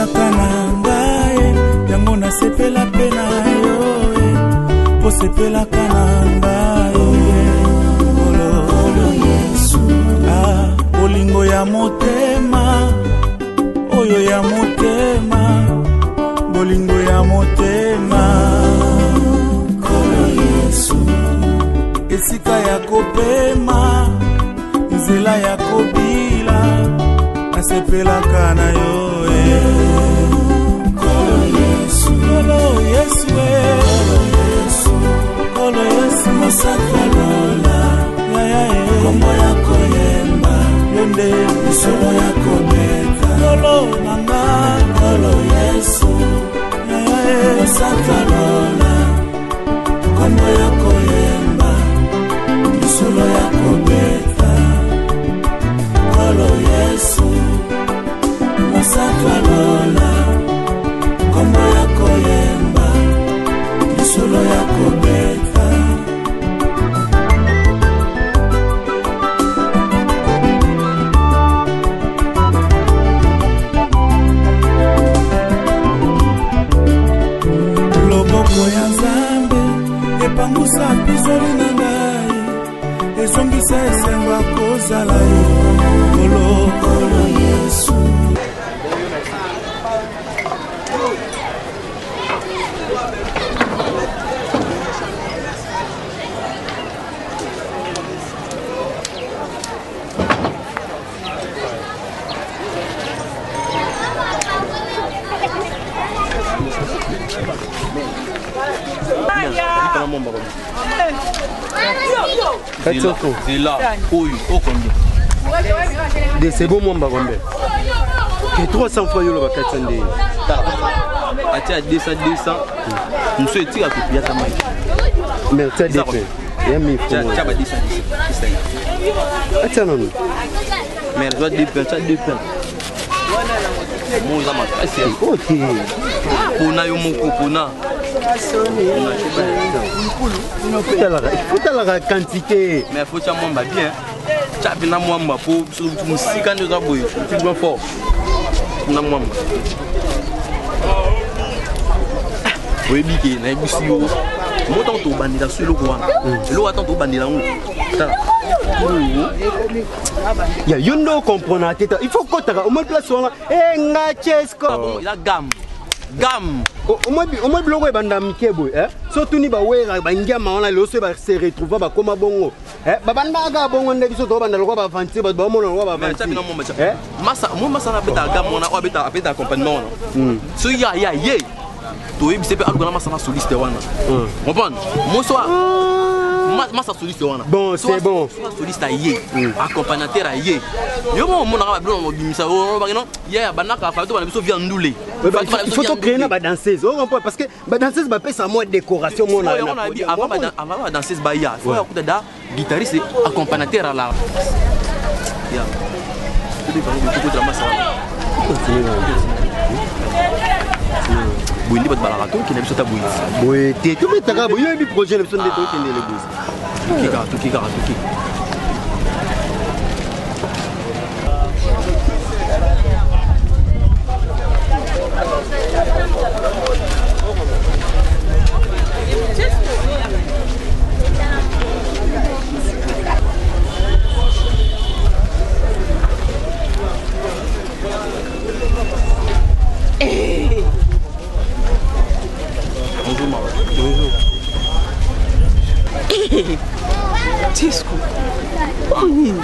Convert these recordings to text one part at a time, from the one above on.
Osepelaka na ngai, yango nasepela mpe na yo e. Osepelaka na ngai, Nkolo Yesu. Ah, bolingo ya motema, oyo ya motema, bolingo ya motema. Nkolo Yesu. Esika ya kopema, nzela ya kobila, nasepelaka na yo e. Nkolo Yesu, Nkolo Yesu e. Nkolo Yesu, mosaka lola, yaya e. Kombo ya koyemba, yo nde lisolo ya kobeta. Nkolo na nga, Nkolo Yesu, yaya e. Mosaka lola, kombo ya koyemba, lisolo ya kobeta. Nkolo Yesu, mosaka lola, kombo ya koyemba, lisolo ya kobeta. Loboko ya Nzambe epangusa mpizoli na ngai, ezongisa esengo ya kozala yo. Nkolo, Nkolo Yesu. Zela, oyo, o combien? De c'est bon mwamba combien? Que 300 fois yolo ba 400 nde. Tala. Atia 200 200. Muso etika ko pia tamai. Mais tia Eza deux pains. Ya mi Tia francs. tia ba 200 200. Atia nanu. Mais zwa deux pains, tia deux pains. Mo eza makasi ya. Ok. Pona yo moko pona. Futalaka quantité. Mais faut tia mwamba bien. Tia pena mwamba po biso mosika nde oza boye. Tu bien fort. Na mwamba. Oyebi ke nayebisi yo mo ntango tobandela so eloko wana eloko wana ntango tobandela yango tala Ya yo ndo comprendre te. Il faut kotaka au moins place wana. Eh nga Chesco. eza gamme gamme. Omoi biloko ebanda mike boye eh? So tuni bawera bangiama wana lelo so base retrouva bakóma bongo eh? Babandaka bongo nde biso tobanda lokwa baaventure, bato baomona lokwa Mais tia bino baaventure mwamba tia. Eh? Masa mo masa na abetaka gamme wana oyo abeta abeta accompagnement wana soki ya ya ye toyebise mpe aluka na masa na soliste wana comprendre mo so masa soliste wana. Bon, c'est bon. Soit soliste aye, accompagnateur aye, yo mo omonaka babilo na mobimisa olobaki non ye abandaka fa tobana biso via ndule. Ouais, bah, il faut to créer na badanseuse o comprend, parce que badanseuse bapesa mwa décoration mo na yango na nayebi podium. Avant badanseuse baya, faut yakuta da guitariste accompagnateur ala ya tobeka masa wana boye nde bato balaka tokende biso ta boye. Boye te, tobetaka boye, yoyebi projet na biso nde tokendele boye. Toki kaka, toki kaka, toki. Bonjour maman. Bonjour. Tisco, oyo nini?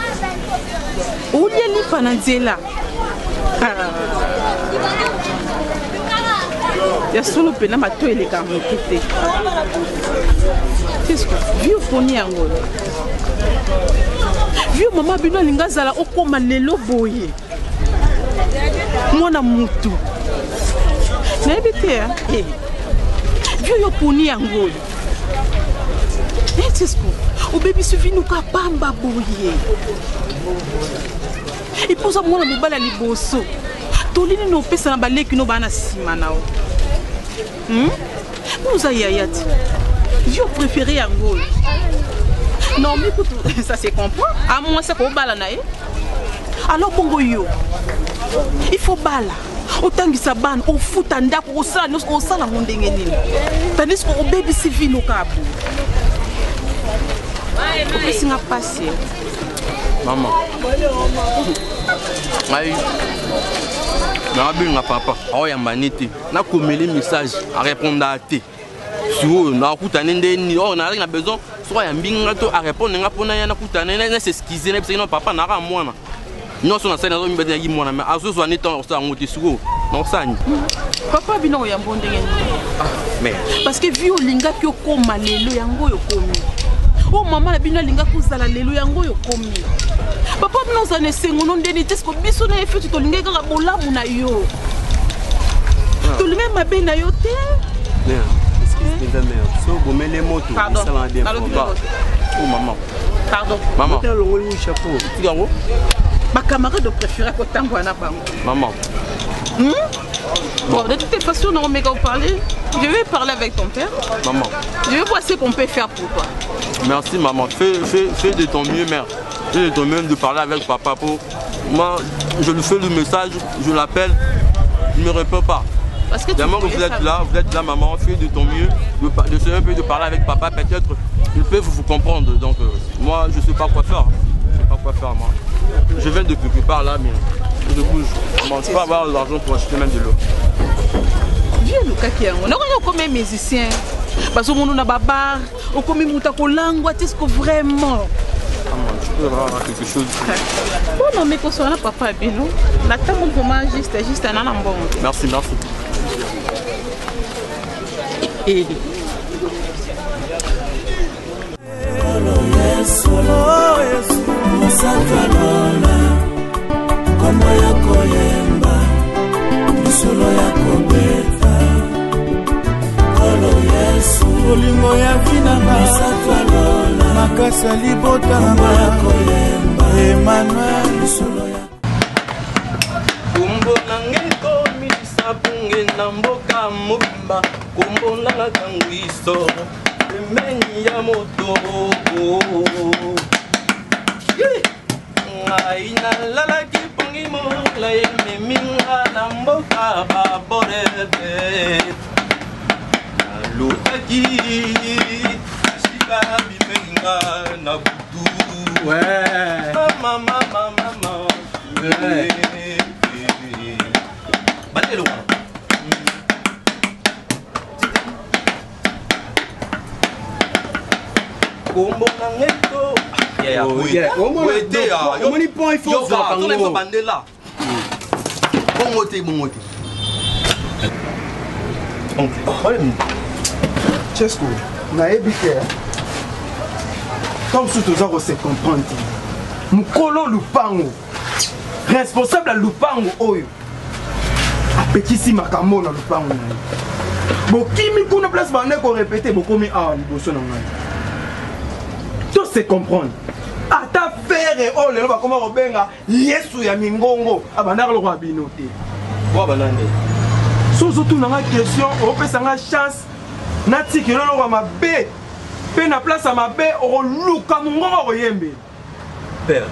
Olia lipa na nzela? Ah. Ya solo mpena mato eleka moke te. Tisco, vi oponi yango vi mama bino alingi azala okóma lelo boye mwana mutu nayebi te eh. Vi oyo oponi yango oyo. Eh, Tisco, obebisi vinuka pamba boye epoza mwana mobali ya liboso toli nini opesa na baleki no baa na nsima na yo? Hmm? Oza yaya te, yo préféré yango oyo Naomi kutu, ça se comprend, amwasi akobala na ye. Alors bongo yo il faut bala. Otangisa bana, ofuta ndako, osala nyonso, osala yango ndenge nini? Tandis que obebisi vie no kaka boye. Opesi nga mpasi. Mama, ngai nabenga papa aoyamba ne te, nakomeli message arépondaka te. Sikoyo nakutane nde nini? Oyo nazalaki na besoin, soki ayambi nga to arépondre nga mpona ya nakutane na s'excuse, nayebisaki no papa naka mwana nyonso nasali, nazomibati nayaki mwana, mais azozwa nde ntango kosala yango te. Sikoyo nakosala nini? Papa, bino oyambo ndenge nini? Mais Parce que vie olingaki okóma lelo, yango oyo okomi. Oyo mama na bino alingaki ozala lelo, yango oyo okomi. Papa, bino ozala na esengo no ndeni te? Siko biso na ye feti, tolingaki kaka bolamu na yo, tolingaki mabe na yo te. Mère, excuse mpenza mère, so bomele moto. Pardon. Esalaka bien. Nalobi fort. eloko te. Oh mama. Pardon. Mama. Ata alongoli chapeau. Tika yango. Bacamarade opréféré kotambola na bango. Mama. Bon, de toutes les façons, on va parler. Je vais parler avec ton père. Maman. Je vais voir ce qu'on peut faire pour toi. Merci maman, fais de ton mieux mère. Fais de ton mieux de parler avec papa pour moi. Je lui fais le message, je l'appelle, il ne me répond pas. Parce que tu Tellement que voulais vous êtes ça. là, vous êtes là maman, fais de ton mieux, de un peu de parler avec papa, peut-être il peut vous comprendre. Donc moi je sais pas quoi faire. Je sais pas quoi faire moi. Je viens de quelque part là, mais je bouge. Bon, je peux avoir de l'argent pour acheter même de l'eau. Vie olukaki yango, nakoki okomi musicien, bazomona na babar, okomi moto akolangwa te. Ceque vraiment Maman, tu peux avoir quelque chose. Mpona omekosala na papa ya bino na ntango vraiment juste juste na na mbongo te. Merci, merci. Mosantu alola, kombo ya koyemba, lisolo ya kobeta, kolo Yesu, bolingo ya vie na nga. Mosantu alola, makasi ya libota na nga ya koyemba, Emmanuel, lisolo ya Kombo nanga ekomisa punge na mboka mobimba, kombo nanga ntango iso pembeni ya moto. Ye! Ngai nalalaki pongi molai, ememi nga na mboka baborebe, nalotaki esika bimeli nga na butu. Mama, mama, mama. Batelo wana. Kombo na ngeto. Oh, yeah. Omoni point, il faut ozwaka ngo. Bandela bongo te, bongo te. Oncle, problème. Chesco, nayebi te ntango mosusu toza kose comprendre te. Mokolo lupango, responsable ya lupango oyo apekisi makambo na lupango na ye, bokimi kuna place bande korépéter, bokomi awa liboso na ngai. To se comprendre, ata Ferre oyo lelo bakoma kobenga Yesu ya mingongo abandaka lokola bino te. Wa banande. So ozotuna nga question, opesa nga chance natikela eloko ya mabe mpe na place ya mabe okoluka mongongo okoyembela. Père,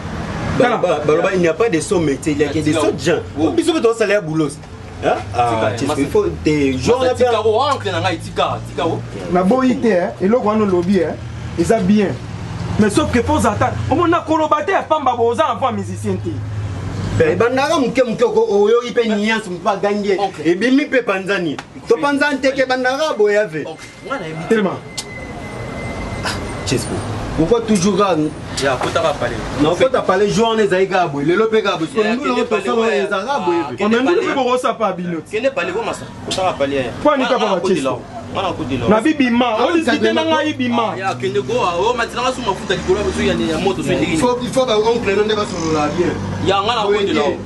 Tala. baloba il n'y a pas de sot métier, il y a que des Tika. sots gens. Oh. Biso mpe tozosala ya boulos. Hein? Ah, Tika, il faut te jour na tika o oncle na ngai, tika, tika o. Naboyi te, eh, eloko wana olobi, eh, eza bien, mais sauf que mpo ata omona koloba te ya pamba bo oza na voix musicien te. Ebandaka moke moke, oyoki mpe nuance moto agangi ye. Ok. Ebimi mpe panzani, topanzani teke, ebandaka boye ave. Oncle, nga nayebi. Telema. Chesco, pourquoi toujours kaka? Ya kotaka pale. Nakota pale, jour wana ezali kaka boye, lelo mpe kaka boye. Yeah, ndula kende pale, tosala ouais. ezalaka boye Ah, pe. kende Omenduli pale. mpe bokosapa bino te. Kende pale ko masa. Kotaka pale ya. Mpo anika pa bachesco. Nga na kotela. Nabi bima, odiscute na ngai, bima. Ya kende ko o matilanga su mafuta likolo ya biso ya moto so ndenge. Il faut baoncle no nde basolola bien. Ya nga na Boye kotela. te.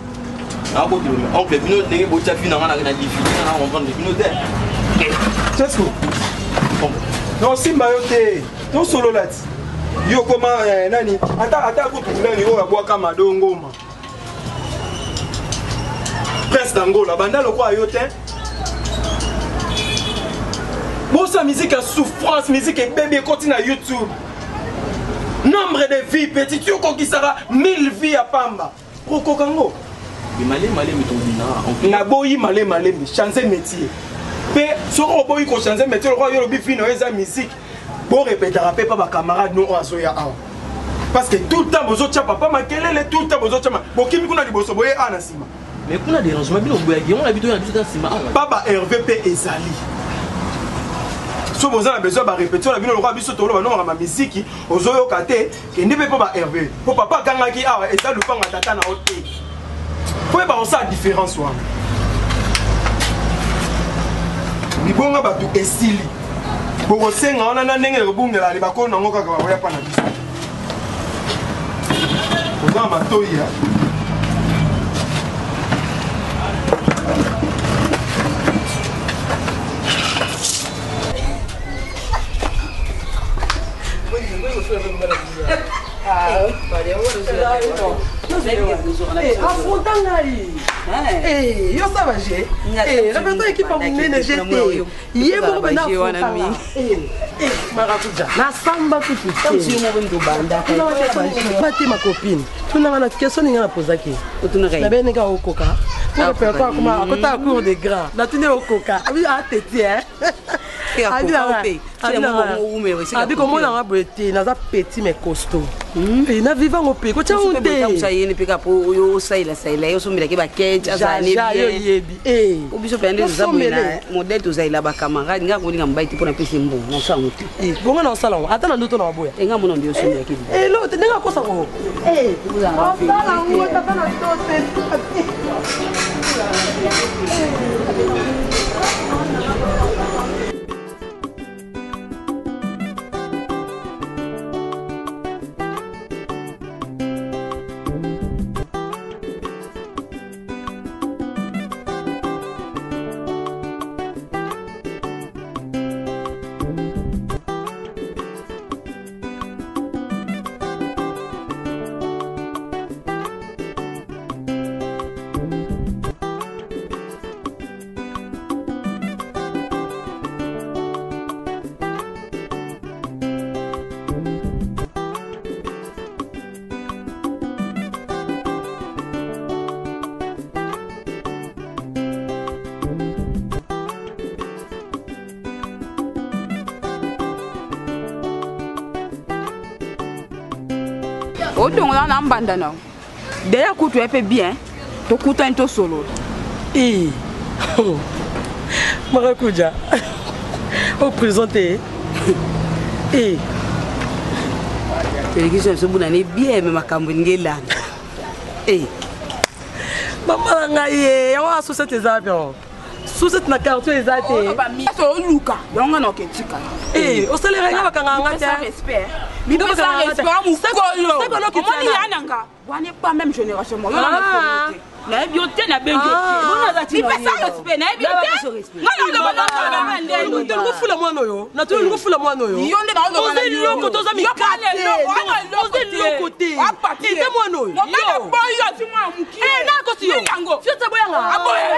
Na kotela. Oncle, bino ndenge botia fi na nga na difficulté na comprendre bino te. Chesco, nosimba yo te, tosolola ti yo koma nani, ata kutu nani oyo abwaka mado ngoma, Prince d'Angola, banda lokola yo te. Bosa musique ya souffrance, musique ebebi, ekoti na YouTube, nombre de vues petit, ti okokisaka 1000 vues ya pamba, okoka ngo. Mais malemi malemi tobina. Naboyi malemi malemi, changer métier. Mpe soki oboyi kochanger métier lokola yo olobi fino eza musique, borepetaka mpe pa bacamarade no oyo azoya awa. Parce que tout le temps bozotya papa makelele, tout le temps bozotya bokimi kuna liboso boye awa na nsima. Mais kuna dérangement bino boyaki yango na biso na biso ta nsima awa. Pa ba Hervé mpe ezali. So boza na besoin ba répétition na bino lokola biso toloba no makambo ya miziki ozoyoka te, kende mpe mpo ba Hervé. Po papa akangaki awa eza lupango ya tata na yo te. Po yeba kosala différence wana. Libonga bato esili. Bokosenga wana na ndenge ekobungela ali bakolo nango kaka bakoya pa na biso. Oza na matoyi ya. Afronta ngai yo sa baje napeto ekipe ya monene je te ye moko mpe naafrontanga marakuja nasamba kutu te ma copine tunanga na question ninga napozaki nabeneka okoka akota cour de grand natuni okoka ateti abi komonanga boye te, naza petit mais costaud na vivango mpe kotyango te. Yeni mpe kaka po oyo osailasaila ye, osombelaki bakete, azala ne yo bien. Yebi. O biso mpe nde toza boye na modèle, tozalela bacamarade. Nga kolinga mobali te mpo napesi mbongo, nasala yango te. Bongo na osala yango ata na ndoto na baboya. Enga mona nde osombelaki. Elo te ndenge akosako osala yango tata na ndoto. Odongola na mbanda na deya kutu ye mpe bien, tokutani, tosolola. Eh. Marakuja o prison te. Eh. Eleki so biso buna ne bien, me makambo elingi elanda. Mama na ngai ye yango wana société eza wapi? Yango société na quartier eza te. Oluka yango nga na oketika. Eh, osalelaka nga, bakangaka nga te. Respect, mipesa respect wa mokolo. Omoni ya nanga wana pas même génération mo yo na Ah. te, nayebi yo te, nabengi yo te, mipesa respect, nayebi yo te, nga na Tolingo fula mwana oyo, natoli olingo fula mwana oyo. Yo nde naoloba na Oza yo. eloko, toza Yo kana eloko, wana eloko oza te. eloko te. Wa papier. Eza mwana oyo. Mobali aboyi yo, ati mwana mokie. Eh, nakosi yo. Nini yango? Fioti aboyanga. Aboya. Eh,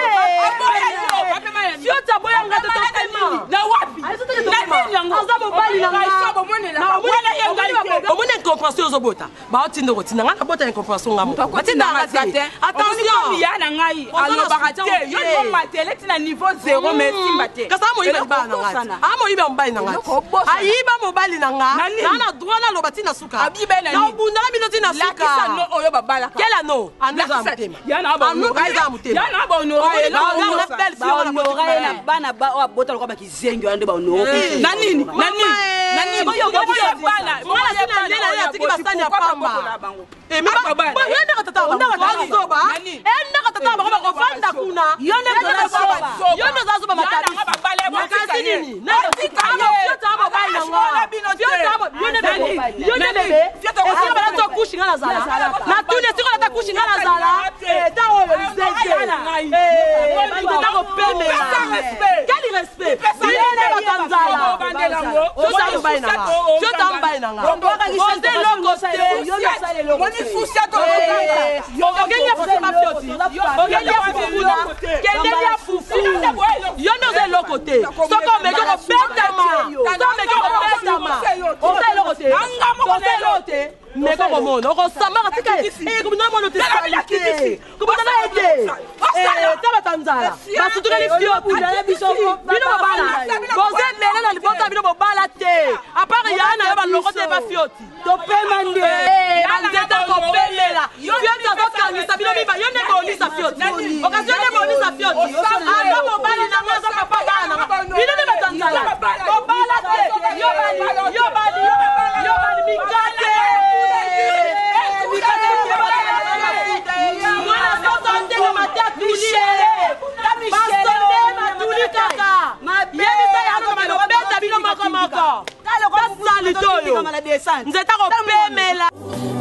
Aboya yo. Bapema ya nini? Fioti aboyanga te, Bapema ya topema. nini? Na wapi? Na nini yango? Aza mobali na nga. Omonaka bomonelaka. Wana ye ngai te. Omoni incompréhension ozobota, baotinda kotinda nga nabota incompréhension nga moko. Batinda Batindaka te. te, attention. Ya na ngai Oza na alobaka soutien te. Yo te. niko matele ti na niveau zéro, mais simba te. Kasi amoyiba libala na nga te, amoyiba mobali na nga Eloko te, obosana. ayiba mobali na nga. Na nini? Naa na droit naloba ntina suka. Abiba ye na nini? Naobundaka bino ntina suka. Lakisa no oyo babalaka. Kela no anu eza ya Lakisa- motema. Ya na ba Anu honora eza ya motema. Ya na ba honora ye, na Omoni ba belle fille wana. Bahonora ye na bana ba oyo abota lokola bakizengi wana nde bahonora. Eh. Na nini? Na nini? Na nini? Mama, eh, Bongo ye bana, bongo mwana ye sina bana ndele oyo atiki aboti, basani ya pourquoi pamba. babokola bango? Eh, mais Aba bana, ba- eh. ndaka tata wa bango, Ndaka tata. zoba. Nani? Eh, ndaka tata wa bango bakofanda kuna. Yo nde Eh, ndaka oza zoba. zoba. Yo nde oza zoba. Ya Matabisi. nanga babale, botika Makasi ye. nini? Nani? Botika Aba ye. fiota aba mobali na nga. Ashkola bino te. Fiota aba- yo nde Nani? bebe. Yo nde Nani? bebe. Fiota aba- Esika balati okushi nga nazala. Natuni esika olata kushi nga nazala. Eh, ta oyo lisese. Ya na ngai. Eh, bandeko kopemela. Pesa respect. Quel respect? Pesa Bino nde bato ya nzala. Obandela yango. Fiota mobali na nga. Fiota mobali na nga. Oza eloko te. Moni susi ato okanga. Okende fufu mafioti, okende fufu kuna, kende lia fufu. Yo nde oza eloko te. Soki omeki okobetama, soki omeki okobetama. Oza eloko te, oza eloko te. Meka komona okosambaka tika ye komona mwana otesalite kobota na ye te ta bato nzala basutukeli fioti bino bobala boza ebele na libota bino bobala te apart ya na yo baloko te bafioti topema nde banzete kopemela fioti azokangisa bino miba yo nde bolisa fioti okasi yo nde bolisa fioti aza mobali nango aza papa bana bino nde bato nzala bobala te yo bali yo bali yo bali mikate mikate mwana soso ateka mate atuli basonde batuli kaka yebisa yango balobeta bino moko moko tasalite oyo nzete akopemela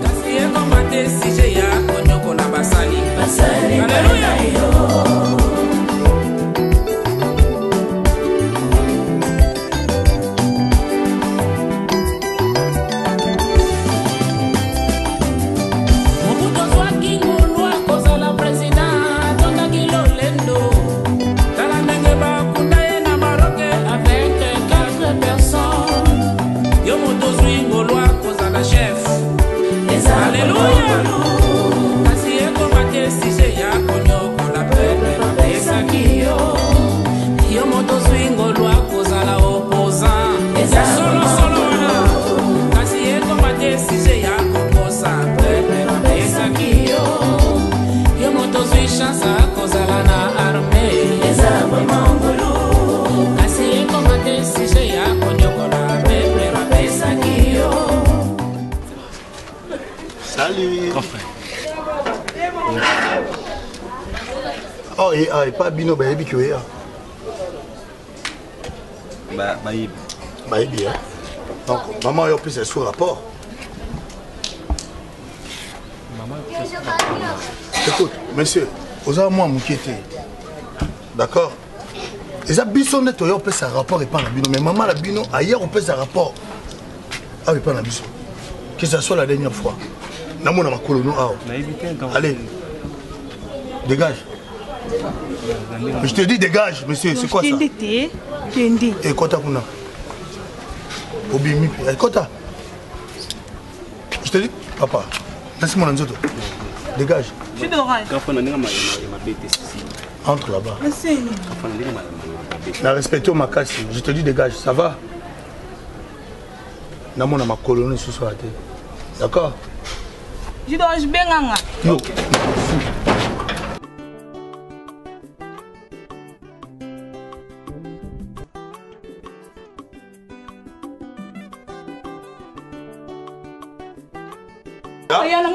kasi ekoma te sije ya konyokola basali Alléluia. Mobutu azwaki ngolu akozala president atondaki lolendo tala ndenge bakunda ye na maroke avec 4 personnes yo moto ozwi ngolu akozala chef aleluya kasi ekoma te sije ya konyokola pepe bapesaki yo yo moto ozwi ngolu akozala opposant solosolo wana kasi ekoma te sije ya kokosa pepe bapesaki yo yo moto ozwi chance akozala na arme kasi ekoma te sije ya konyokola pepe bapesaki yo. Salut. Oh, et, ah, et pas bino bayebi ke oya. Ba bayebi. Bayebi hein. Donc maman yo plus sous rapport. Maman Écoute, monsieur, oza mwa moke te. D'accord? Eza biso nde toya opesa rapport epai na bino mais mama na bino aya kopesa rapport awa epai na biso que ça soit la dernière fois namona makolo no awa. Allez, dégage. Je te dis dégage, monsieur, c'est quoi ça? Kende te kende. Ekota kuna. Obimi pe. Ekota. Je te dis, papa, laisse-moi nzoto. Dégage. Jus d'orange. Kafa na ndenge ya mabe te sisi. Entre là-bas. Merci. Kafa na ndenge ya mabe. Na respecte makasi. Je te dis dégage, ça va? Namona makolo no susu te. D'accord? Jus d'orange benganga. Yo.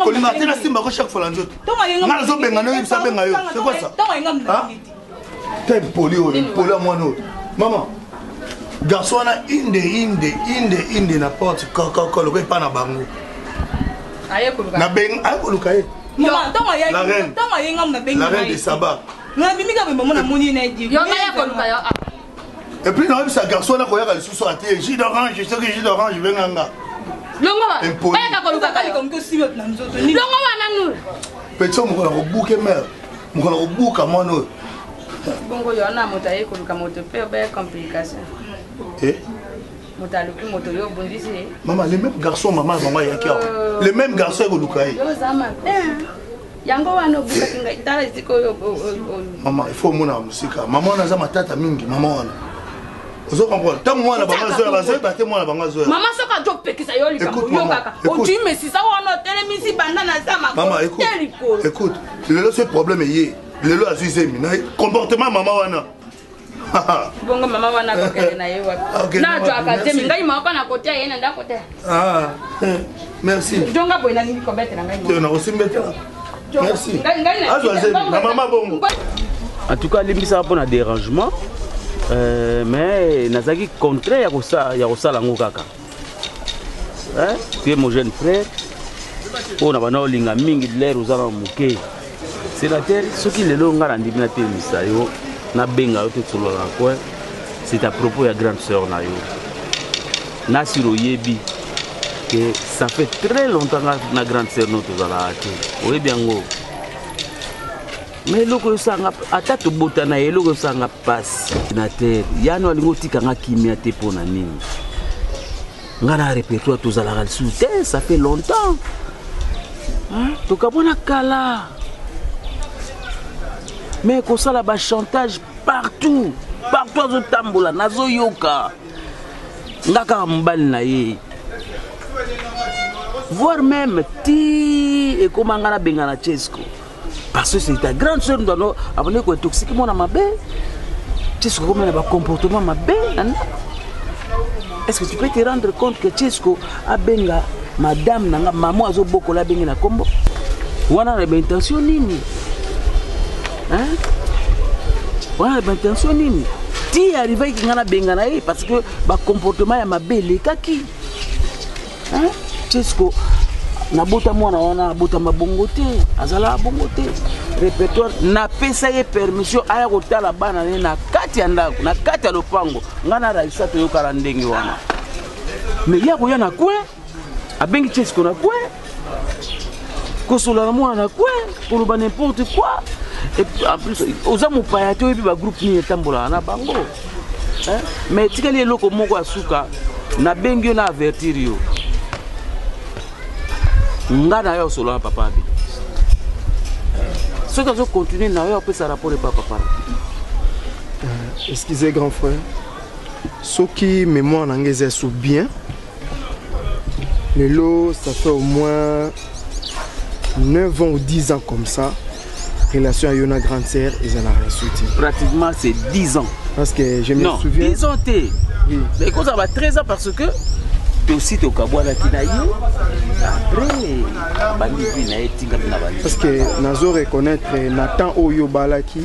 Kolinga te nasimba ko chaque fois na nzoto nga nazobenga na oyebisa benga yo c'est quoi ça te mpoli oyo mpoli ya mwana oyo mama garçon wana inde inde inde inde na porte kokoko lokola epa na bango Aye koluka. aye koluka ye La reine. Ntango aye ngambo nabengi la reine de saba nabimika boye mamo namoni ye na ye Yo ngai ya koluka yo ah. Et puis naoyebisa garçon wana koyaka lisusu ate jus d'orange soki jus d'orange benganga Longo wa. Impoli. Oya koluka yo. Longo wa nanu. Petit mokolo na kobuke mare mokolo na kobuka mwana oyo. Bongo yo wana moto aye koluka moto mpe obe complication. Eh? Moto aluki moto yo obundisi ye. Mama, le même garçon mama na bango ayaki awa, le même garçon ekoluka ye. Yo oza mabe. Yango wana obukaki ngai tala esika oyo Mama, il faut omona mosika mama wana aza matata mingi. Mama wana ozo comprendre ntango mwana bango azoya bazoyeba te mwana bango azoya. Mama soki azopekisa yo likambo Écoute, yo maman, kaka écoute. otui mesisa wana otelemisi banda na za Mama, makolo écoute, te likolo. écoute, lelo ce problème eye lelo azwi zemi na comportement mama wana. Bongo mama wana akokende na ye wapi? Akokende wapi? Nazwaka Merci. zemi ngai moko na kotia ye na ndako te. Ah, merci. Jonga boye nalingi kobetela ngai Te nakosimba te. Merci. Ngai na- Azwa zemi na mama bongo. En tout cas, limbisaka mpona dérangement, mais nazalaki contraire ya kosala yango kaka. Hein? Tu es mon jeune frère oyo na banda olinga mingi lere oza na moke sénateur. Soki lelo ngai nandimi natelemisa yo, nabenga yo te tosolola na coin, c'est à propos ya grande sœur na yo Nasir. Oyebi que ça fait très longtemps nga na grande sœur no tozalaka te, oyebi yango. Mais eloko osanga ata tobotana ye, eloko osanga mpasi na te yano alingi otikanga kimia te. Mpo na nini nga na répertoire tozalaka lisusu te? Ça fait longtemps. Tokabwana kala. Mais kosala ba chantage partout, partout azotambola, nazoyoka. Nga kaka mobali na ye. Voire même ti ekoma nga nabengana Chesco. Parce que c'est ta grande sœur ndano abandaki ko intoxiquer mwana mabe. Chesco akomi na ba comportement mabe na ndako. Est-ce que tu peux te rendre compte que Chesco abenga madame na nga maman azobokola abenge na kombo wana na ba intention nini? Hein? Wana na ba intention nini? Ti arrivaki nga nabenga na ye parce que ba comportement ya mabe elekaki. Hein? Chesco nabota mwana wana abotama bongo te, azalaka bongo te. Répertoire napesa ye permission aya kotala bana ne na kati ya ndako, na kati ya lopango. Nga na Raissa toyokana ndenge wana. Mais ye akoya na coin, abengi Chesco na coin, kosolola na mwana na coin, koloba n'importe quoi. Et puis, en plus, oza mopaya te, oyebi ba groupe nini etambolaka na bango. Hein? Mais etikali eloko moko ya suka, nabengi yo na avertir yo. Nga na yo osolola na papa Abi. Soki azo continuer na yo apesa rapport epa papa. Excusez grand frère, soki mémoire na nga eza sous bien, lelo ça fait au moins 9 ans ou 10 ans comme ça, relation à Yona grande sœur ezalaka ya soutien. Pratiquement c'est 10 ans. Parce que je me non, souviens. 10 ans te. Oui. Mais écoute, ça va 13 ans parce que tosi tokabwanaki na ye après bandi vi na ye tingami na bandi. Parce que nazo reconnaître na temps oyo balaki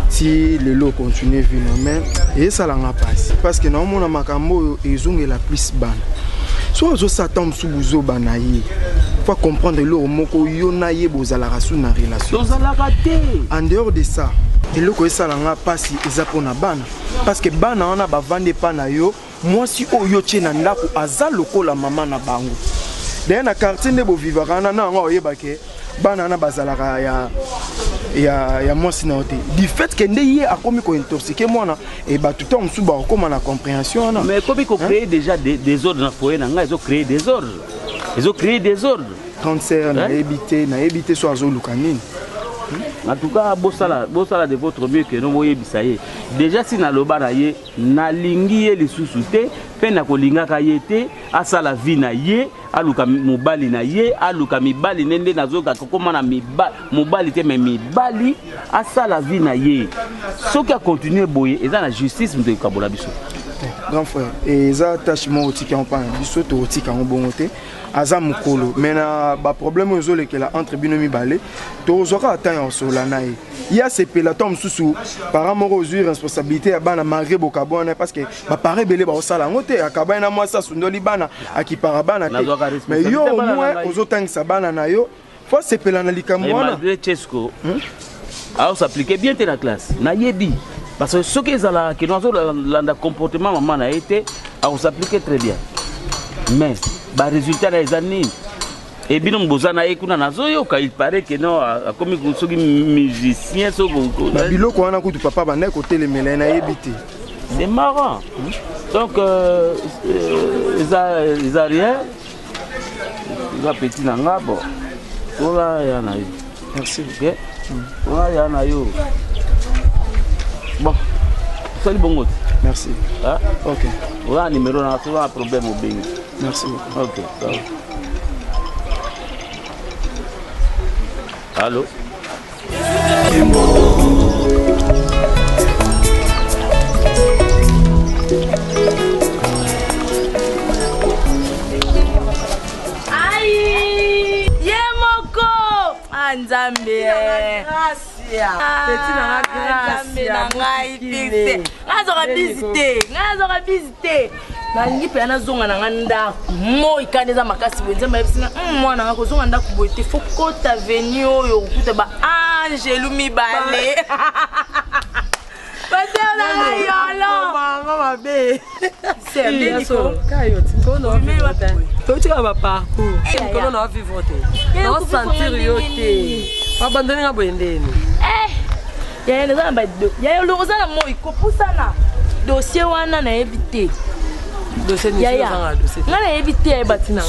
ti lelo continue vie na mais esalanga pasi parce que naomona makambo oyo ezongela plus bana. So azosala ntango mosusu buzoba na ye, faut comprendre eloko moko yo na ye bozalaka su na relation. Tozalaka te. En dehors de ça, eloko esalanga pasi eza mpona bana parce que bana wana bavandi epa na yo, mwasi oyo tie na ndako aza lokola mama na bango. D'ailleurs na quartier nde bovivaka wana na yango oyebake bana wana bazalaka ya mwasi na yo te. Du fait que nde ye akomi kointoxiquer mwana e bato ntango mosusu bakokóma na compréhension wana. Mais ekomi kocréer déjà des ordres na foyer na ngai, ezocréer des ordres. Ezocréer des ordres. Grande sœur, nayebi te, nayebi te so azoluka nini. En tout cas, bosala de votre mieux que no boyebisa ye. Déjà si naloba na ye, nalingi ye lisusu te, mpe nakolingaka ye te, asala vie na ye, aluka mobali na ye, aluka mibali ne nde nazoka kokoma na mobali te, mais mibali asala vie na ye. Soki akontinue boye, eza na justice moto ekabola biso. Grand frère, eza tâche moko otika yango mpa na biso, tokotika yango bongo te. Aza mokolo, mais na ba problème oyo ezolekela entre bino mibale, tozwaka ata ya kosola na ye. Ye asepela ntango mosusu parent moko ozwi responsabilité ya bana malgré bokabwana, parce que baparent ebele baosala yango te, akabani na mwasi asundoli bana, akipaka bana te. Nazwaka Mais yo responsabilité au bana na moins ngai. ozotangisa bana na yo, faut asepela na likambo Mais wana. malgré Chesco, aos'appliquer bien te na classe, nayebi. Parce que soki ezalaka kino azolanda comportement mama na ye te, akos'appliquer très bien. Mais ba résultat na eza nini? E bino boza na ye kuna nazoyoka, il paraît que non, akomi soki musicien, soki Ba biloko wana kutu papa bandaki kotelemela ye, nayebi te. C'est marrant. Donc, eza rien. Eza petit na nga, bon. Ola ya na yo. Merci. Ok? Ola ya na yo. Bon. Sali bongo. Merci. Hein? Ok. Ola numéro na soki problème obengi. Merci beaucoup. Ok. Ça va. Allô? Ai, ye moko. Ah, Nzambe. Petit na nga Ah, Nzambe na ngai fixe. Ngai nazwaka bizi te. Ngai nazwaka bizi te. Nalingi mpenza nazonga na nga ndako. Moi kanda eza makasi boye. Nzambe ayebisi nga, mwana nga kozonga ndako boye te. Faut kota avenue oyo okuta ba angelu mibale. Bato na nga yolo. Mama mabe. C'est Nini Nico. Kayo, tikolo na Mimi vivre te. Totika ba parcours. Tikolo na vivre te. Eh, Na okufi sentir konga yo ndenge te. nini? Abandonné nga boye ndeni. Eh, yaya naza na ba yaya olongo oza na moi kopusana dossier wana nayebi te. Yaya, nga nayebi te ayeba tika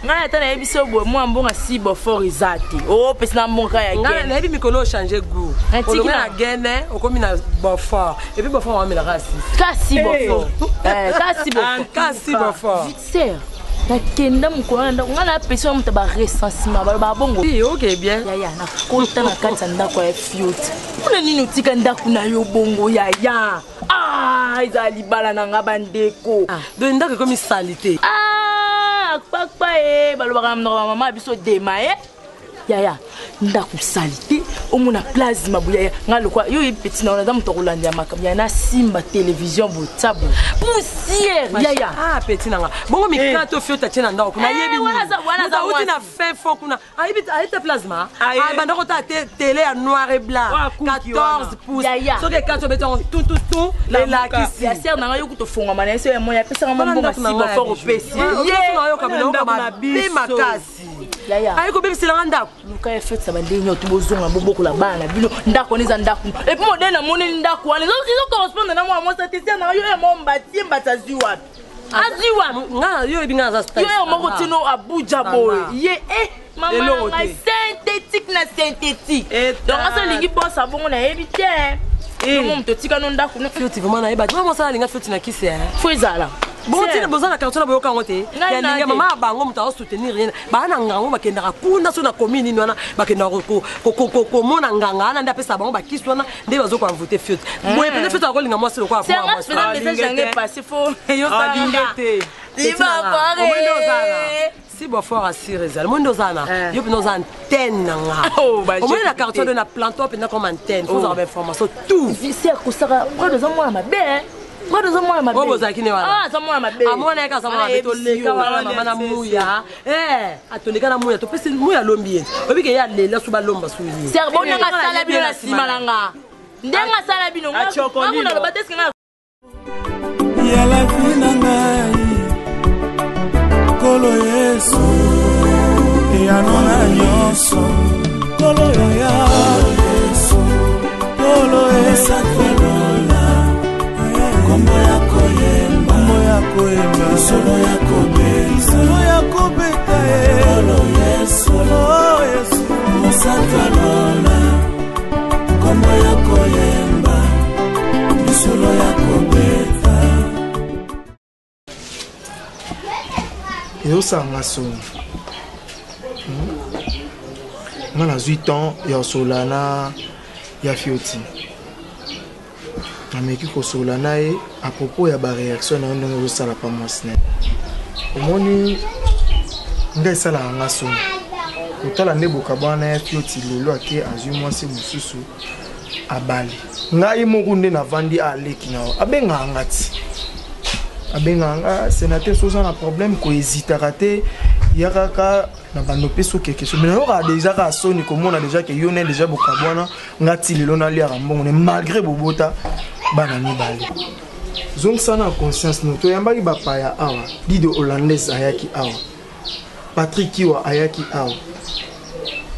ngai ata nayebi so boye mwa mbongo si bofor eza te opesi na mbongo kaka ya gene nayebi mikolo ochange gout olongi na gene okomi na bofor epuis bofor wamelaka si kasi bofor kasi bofor kasi bofor sœur nakenda mokolo na ndako ngai napesi wa moto ya barecensement baloba bongo ok bien yaya nakota na kati ya ndako ya fioti mpona nini otika ndako na yo bongo yaya ah, ezala libala na nga bandeko ah, donc ndako ekomi salite ah, kpakpa e balobaka na monoko ya mama ya biso dema e yaya ndako salite omona plasma boye yaya nga lokwa yo oyebi peti na naza moto akolandela makambo yaya nasimba télévision botya boye poussière yaya ah peti na nga bongo mikato fiota tie na ndako kuna ayebi auti na fin fond kuna ayebi ayebi te plasma abanda kotala te tele ya noir et blanc 14 pouces soki ekati obeti yango tout tout tout elakisi ya sere na ngai yo kutu ofongwama na ye so ya moi apesanga mwa mbongo siba fort opesi ye nayoka biloko mabe makasi aye kobebisela nga ndako luka ye fete sa bandenge nyonso bozonga bobokola bana na bino ndako wana eza ndako epuis modele namoneli ndako wana ezo correspondre na mwana mwasi te sere na ngai yo ya mwa mbati ye mbati azwi wapi azwi wapi nga yo oyebi nga naza yo yo moko tino abuja boye ye eh mama na ngai synthétique na synthétique donc nga so olingi bosa bongo nayebi te yo moto otika no ndako fioti vraiment nayeba te mama mosala alinga fioti na kisi fo ezala bongo ntina boza na quartier na boyoka yango te ya linga mama ya bango moto azosoutenir ye baa na ngango bakendaka kuna so na commune nini wana bakendaka komona nganga wana nde apesa bango bakisi wana nde bazo ko envoûter fioti boye mpenza fioti akolinga mwasi lokola si bofort asire ezali moi nde oza na yo mpenza oza antenne na nga omoni na quartier nde na planto mpenza comme antenne fo ozala bainformation tout kosaka prado oza mwana mabe prado oza mwana mabe oyo bozalaki ne wana aza mwana mabe amona yeke aza mwana mabe toleka wana mama na muya atoleka na muya topesi muya alombi ye oyebi ke ye alela so balomba so ye ser bonanga asala bino na nsima na nga ndenge asala bino naloba te eske nga ya lavi na ngai nkolo yesu eyano na nyonso nkolo yaya nkolo esakolola kombo ya koyemba kombo ya koyemba lisolo ya kobeta lisolo ya kobeta nkolo yesu yesu mosantu alola kombo ya koyemba lisolo ya kobeta ezosala nga soni nga nazwi temps ya kosolola na ya fioti nameki kosolola na ye à propos ya baréaction na yo ndenge ozosala pa mwasi na ye omoni nde esalaka nga soni kotala nde bokabwana ya fioti lelo ake azwi mwasi mosusu abali ngai moko nde navandi aleki na yo abengaka nga ti abengaka nga sénateur soki oza na problème kohésitaka te ya kaka na bando mpe soki ekesio me nayokaka deja kaka soni komona deja ke yo ne deja bokabwana nga ti lelo naliaka mbongo ne malgré bobota bana mibale zongisa na conscience no toyambaki bapaya awa dido hollandaise ayaki awa Patrick Kiwa ayaki awa.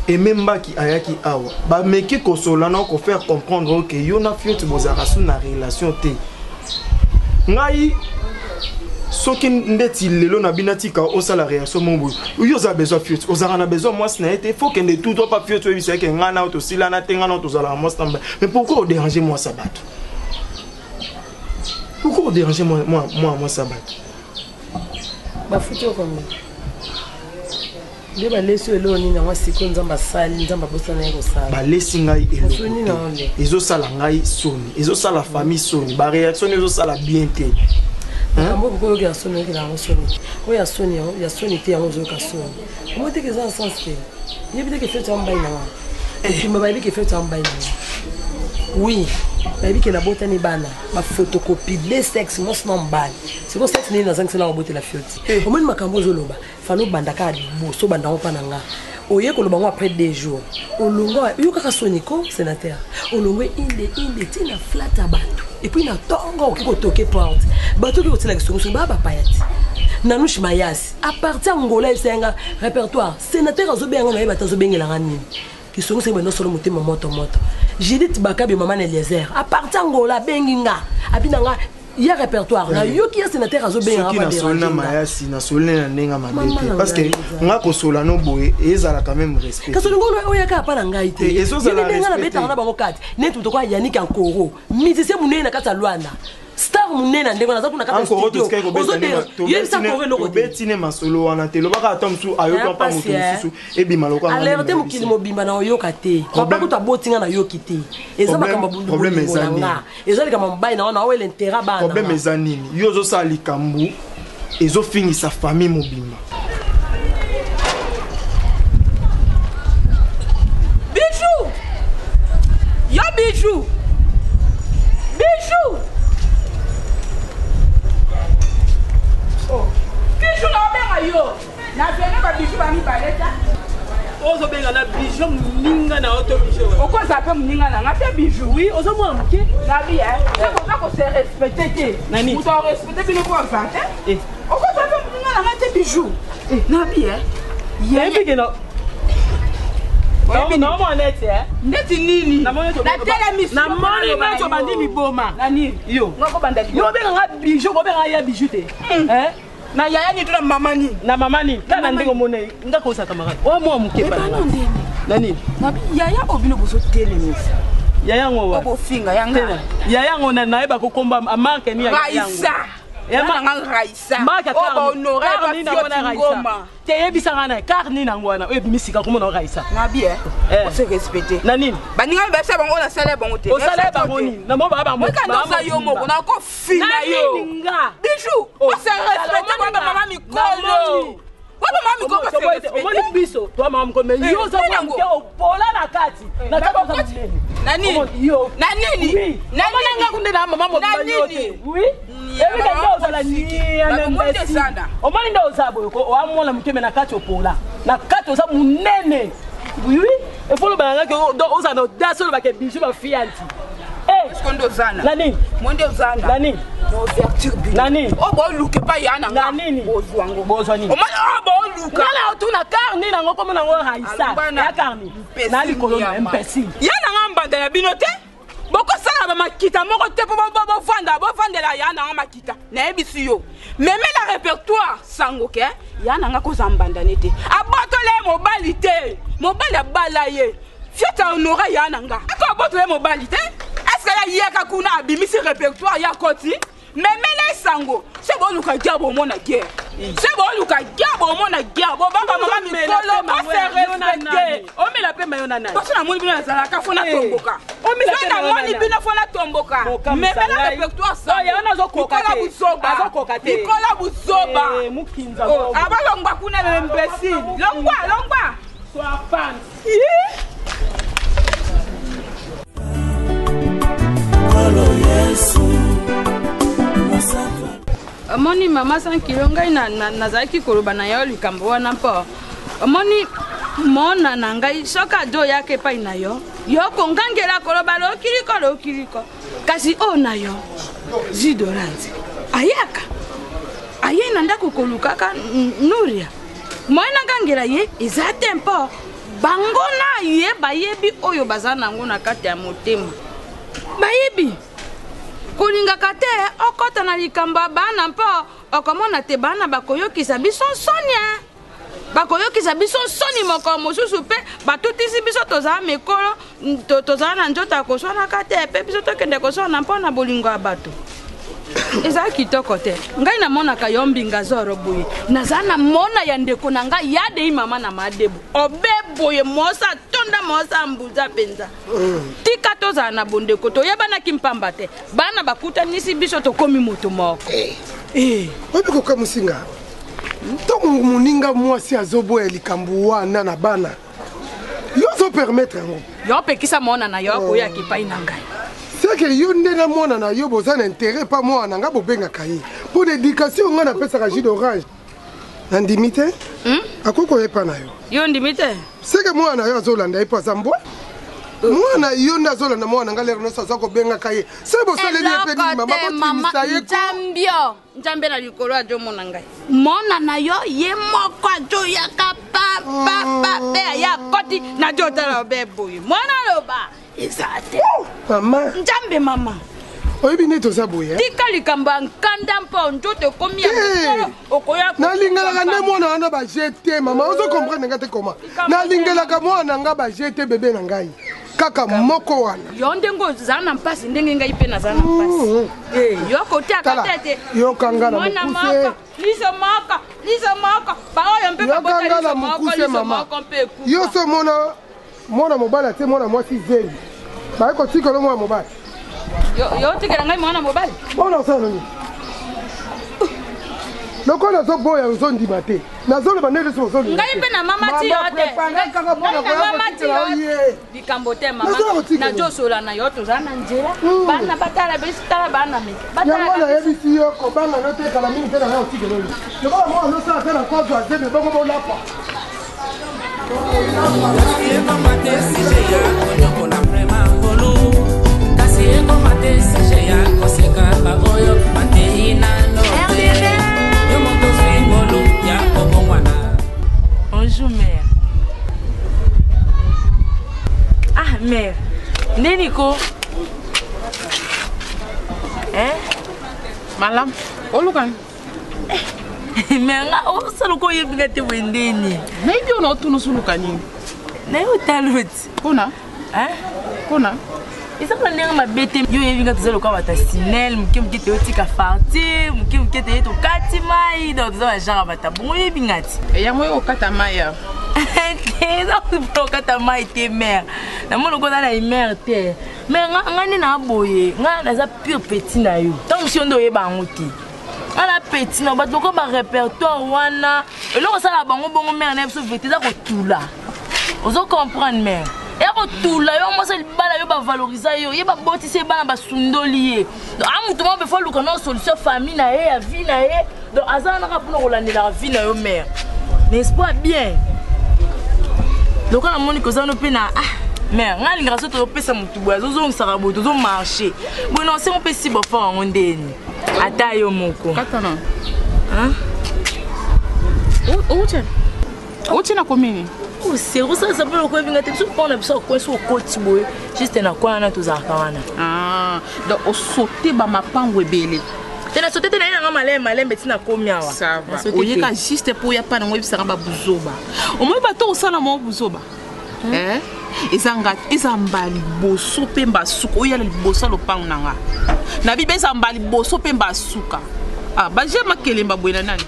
Aime Mbaki ayaki awa. Bameki kosola na ko faire comprendre que yo na Fioti bozalaka su na relation te. Ngai soki ndeti lelo na bino atika osala réaction moko boye yo oza besoin fioti ozalaka na besoin mwasi na ye te fo kende tout droit pa fioti oyebisa ye ke ngai na yo tosilana te ngai na yo tozalaka mwasi na mobali mais pourquoi odérange mwasi ya bato pourquoi odérange mwasi ya bato bafuti yo combien nde balesi yo eloko nini yango sikoyo nzambe asali nzambe abosana ye kosala balesi ngai eloko te ezosala ngai soni ezosala famille soni baréaction ezosala bien te makambo okoki oyokela soni oyokela yango soni oyo ya soni ya soni te yango ozoyoka soni omoi teke eza na sens te yebi teke feti ya mobali na nga etumba bayebi ke feti ya mobali na nga oui bayebi ke nabotani bana bafotocopie de sexe mwasi na mobali sikoyo sexe nini nazangisela kobotela fioti eh. omoni makambo ozoloba fala obanda kaka liboso obanda yango mpa na nga oye koloba yango après deux jours olongwa yo kaka soni ko sénateur olongwe inde inde ntina flata bato epuis na ntongo okoki kotoke porte bato okoki kotiela kisongisongi baa bapaya ti nanushi mayasi aparti ya ngola yebisa yanga répertoire sénateur azobenga nga nayeba te azobengelanga nini kisongisongi bando solo motema moto moto Judith Bakabe mama na Eliezer a parti Angola abengi nga abi na nga ya répertoire nayoki ya sénateur azobenga soki nasoli na mayasi nasoli na ndenge ya mabe te parce que nga kosola no boye ezala quand même respect kasi olingo oyaka apa na ngai te ezozala ndenge nabetaka na bango kati neti moto kwa Yannick Ankoro musicien monene na kati ya Luanda star monene na ndenge naza kuna kati studio oyebisa koro eloko te obeti ne masolo wana te lobaka ata mosusu ayoka mpa moto mosusu ebima lokola alerte mokili mobimba na oyoka te papa kutu aboti nga nayoki te eza makambo bolingo na nga eza likambo mobali na wana awela intera bana problème eza nini yo ozosala likambo ezofingisa famille mobimba Bijou Yo bijou Bijou oh. Bijou na obenga yo Na vene ba bijou ba mibale ta ozobenga na bijou moninga na yo to bijou okozala mpe moninga na nga te bijou oui oza mwana moke nabi e oza kose respecte te moto arespecte bino mpo aza te okozala mpe moninga na nga te bijou nabi e yebi ke ndeti nini natelemisi neti obandi liboma yo yo obenganga bijou obenganga ya bijou te na yaya nini to na mama nini na mama nini tala na ndenge omona ye nga kosa camarade oyo mwa moke na nini yaya oyo bino bozotelemisa yaya yango wa bofinga yanga yaya yango nayeba kokomba marke ni raisa raisa oyo bahonore bafiotingoma te yebisa nga na kar nini yango wana oyo ebimi sika komona raisa na bien ose respecte na nini baninga bayebisa bango oyo nasala bango te osala bango nini na mo baa bango oza yo moko nakofina yo bijou ose respecte kwa bamama mikolo kwa bamama mikolo omoni biso toa mama mikolo mais yo oza mwana moke opola na kati na kati oza monene na nini yo na nini na nini nga kunde na mama mobimba yo te oui ebika nde ozala nianembesi omoni nde oza boye ko oamona moke me na kati opola na kati oza monene oui efo oloba na ngaki ozala na audace olobaka bijou bafianti na nini na nini na nini oyo boluka epai ya na nini bozwa yango bozwa nini omoni oyo boluka nga na otuna kar nini yango komona yango raisa ya karni na likolo na mpesi ya nanga mbanda na bino te bokosala bamakita moko te mpo bovanda bovandela ya nanga makita nayebisi yo memela répertoire sango ke ya nanga kozwa mbandane te abotola ye mobali te mobali abala ye fiete honora ya nanga ako abotola ye mobali te eske yayaka kuna abimisi répertoire ya koti memela esango se boluka guerre bomona guerre se boluka guerre bomona guerre bobanga mama mikolo bose respecte omela mpe mayo na nani poso namoni bino nazalaka fo natomboka so namoni bino fo natomboka memela répertoire sangoikola buzoba ikola buzoba abalongwa kuna imbécile longwa longwa Omoni mama 100 kilo ngai nazalaki koloba na yo likambo wana mpo omoni mona na ngai soki ado oyaka epai na yo yo kongangela koloba lokiliko lokiliko kasi oyo na yo zidoranzi ayaka aye na ndako kolukaka nuria moye nagangela ye eza te mpo bango na ye bayebi oyo baza nango na kati ya motema bayebi kolingaka te okɔta na likambo ya bana mpo okomona te bana bakoyokisa biso nsoni bakoyokisa biso nsoni mokolo mosusu mpe batutisi biso tozala mikolo tozala na nzoto ya koswanaka te mpe biso tokende koswana mpo na bolingo ya bato ezala kitoko te ngai namonaka yo mbinga zoro boye naza na mona ya ndeko na ngai yadei mama na madebo obe boye mosa atonda mosa mbuza mpenza tika tozala na bondeko toyebanaki mpamba te bana bakutanisi biso tokomi moto moko eh. Eh. Oyebi kokamwisi nga ntango moninga mwasi azoboya likambo wana na bana yo ozopermettre yango yo opekisa mwana na yo akoya oh. epai na ngai seke yo nde na mwana na yo boza na intérêt epa mwana na ngai bobengaka ye mpo na éducation ngai napesaka jus d'orange nandimi te hmm? akoki koyepa na yo yo ndimi te seke mwana na yo azolanda ye mpo aza mbwa mwana yo nde azolanda mwana ngai lere nyonso aza kobengaka ye se bosaleli ye mpe nini mama botimisa ye nzambio nzambe na likolo azomona ngai mona na yo ye moko azoyaka papapa mpe aye akoti najotala obe boye mwana aloba. Eza te. Mama. Nzambe mama. Oyebi nde toza boye. Eh? Tika likambo ya nkanda mpo nzoto ekomi ya mokolo okoya. Nalingelaka nde mwana wana ba jete mama ozo comprendre nga te koma. Nalingelaka mwana nga ba jete bebe na ngai. Kaka moko wana. Yo ndenge oza na mpasi ndenge ngai mpe naza na mpasi. Eh, yo kotiaka te te. Yoka nga na mokuse. Liso moko, liso moko. Baoyo mpe babota liso moko, liso moko mpe ekufa. Yo so mona mwana mobali atie mwana mwasi zemi baye kotikela mwana mobali yo otikela ngai mwana mobali mpona osala nini lokola nazoboya ozondima te nazoloba nde liso ozondima ngai mpe na mama ti yo te ngai na mama ti yo likambo te mama nazosola na yo toza na nzela hmm. bana batala besi tala bana mike yango nayebisi yo kobanga no te kala mingi te na ngai otikela oyo lokola mwana ozosala te na kozwa zemi bongo bolapa Kasi ekoma te sujet ya konyokola vraimen ngolu kasi ekoma te sujet ya koseka baoyo batei nano te yo moto ozwi ngolu ya kobongwana. Bonjour mère. Ah mère, nini ko? Hein? Malamu, oluka me nga osala oko oyebi nga te boye ndeni nayebi yo na otuna osuluka nini naye otala oti mpona mpona eza mpona ndenge mabe te yo oyebi nga toza lokola bato ya sinel moke moke te otika fartir moke moke te ye tokati mai donc toza bagenre ya bato ya bongo oyebi nga ti yango yo okata mai ya te eza mpona okata mai te mare namoni okoza na imere te mais nga nde naa boye nga naza pure petit na yo ntango mosusu yo nde oyeba yango te nga na petit na bato lokola barepertoire wana eloko osala bango bongo mare na biso vete eza kotula ozo comprendre mare eya kotula yo mwasi libala yo bavalorisa yo ye babotisi ye bana basundoli ye donc a motu moko mpe fo aluka no solution famille na ye ya vie na ye donc aza wana kaka mpona kolandelaka vie na yo mare n'est-ce pas bien lokola namoni koza no mpe na ah mare ngai alingaka so tozopesa motu boye azozongisaka boye tozomarche boye na osengo mpe si bofort yango ndeni ata yo moko katana outi outi na komini oseri osalisa mpe lokola ebinga te biso mpo na biso akwesi okoti boye juste na kwana wana tozalaka wana ah, donc osote bamapango ebele te na sote te naye nanga malembe malembe ti nakomi awa oyeka juste mpo oya mpa nango oyebisaka babuzoba omoni bato osala mwa buzoba Eh? eza nga eza mba liboso mpe mba suka oya na liboso ya lopango na nga na bibe eza mba liboso mpe mba suka ah, baje makelemba boye na nani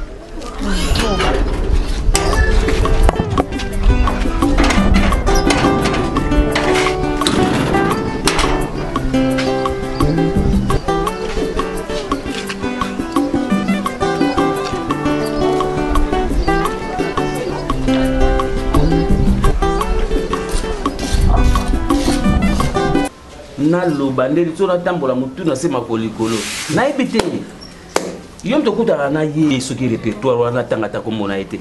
naloba nde so natambola motu na se makolo likolo nayebi te yo moto okutaka na ye soki répertoire wana natanga ata komona ye te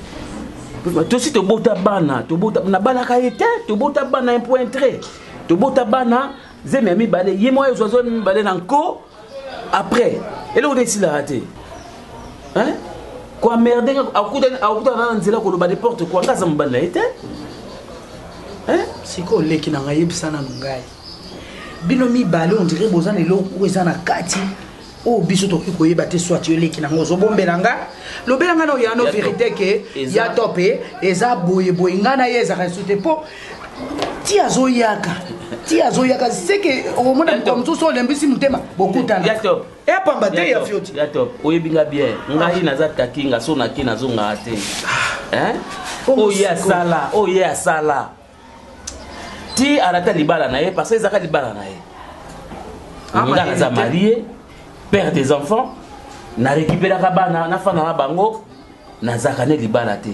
tosi tobota bana tobota nabalaka ye te tobota bana un point trait tobota bana zemi ya mibale ye moko ezwa zemi mibale na nko après eloko nde esilaka te Hein? Quoi merde akutana na nzela koloba n'importe quoi nga aza mobali na ye te Hein? Sikoyo leki na ngai yebisa nanu ngai bino mibale on dirait boza na eloko oyo eza na kati oyo biso tokoki koyeba te soit yo leki na ngai ozobombela nga lobela ngai na oya no verité ke ya top e eza boye boye ngai na ye ezalaka lisusu te mpo ti azoyaka ti azoyaka seke okomona mokolo mosusu olembisi motema bokutana epamba te ya fioti ya top oyebi nga bien ngai naza takinga so nake nazongaka te ah. oyo ye asala oyo ye asala ti arata libala na ye parce que ezaka libala na ye ah, nga naza marie père des enfants na récupéraka bana nafanda na bango nazalaka ne libala te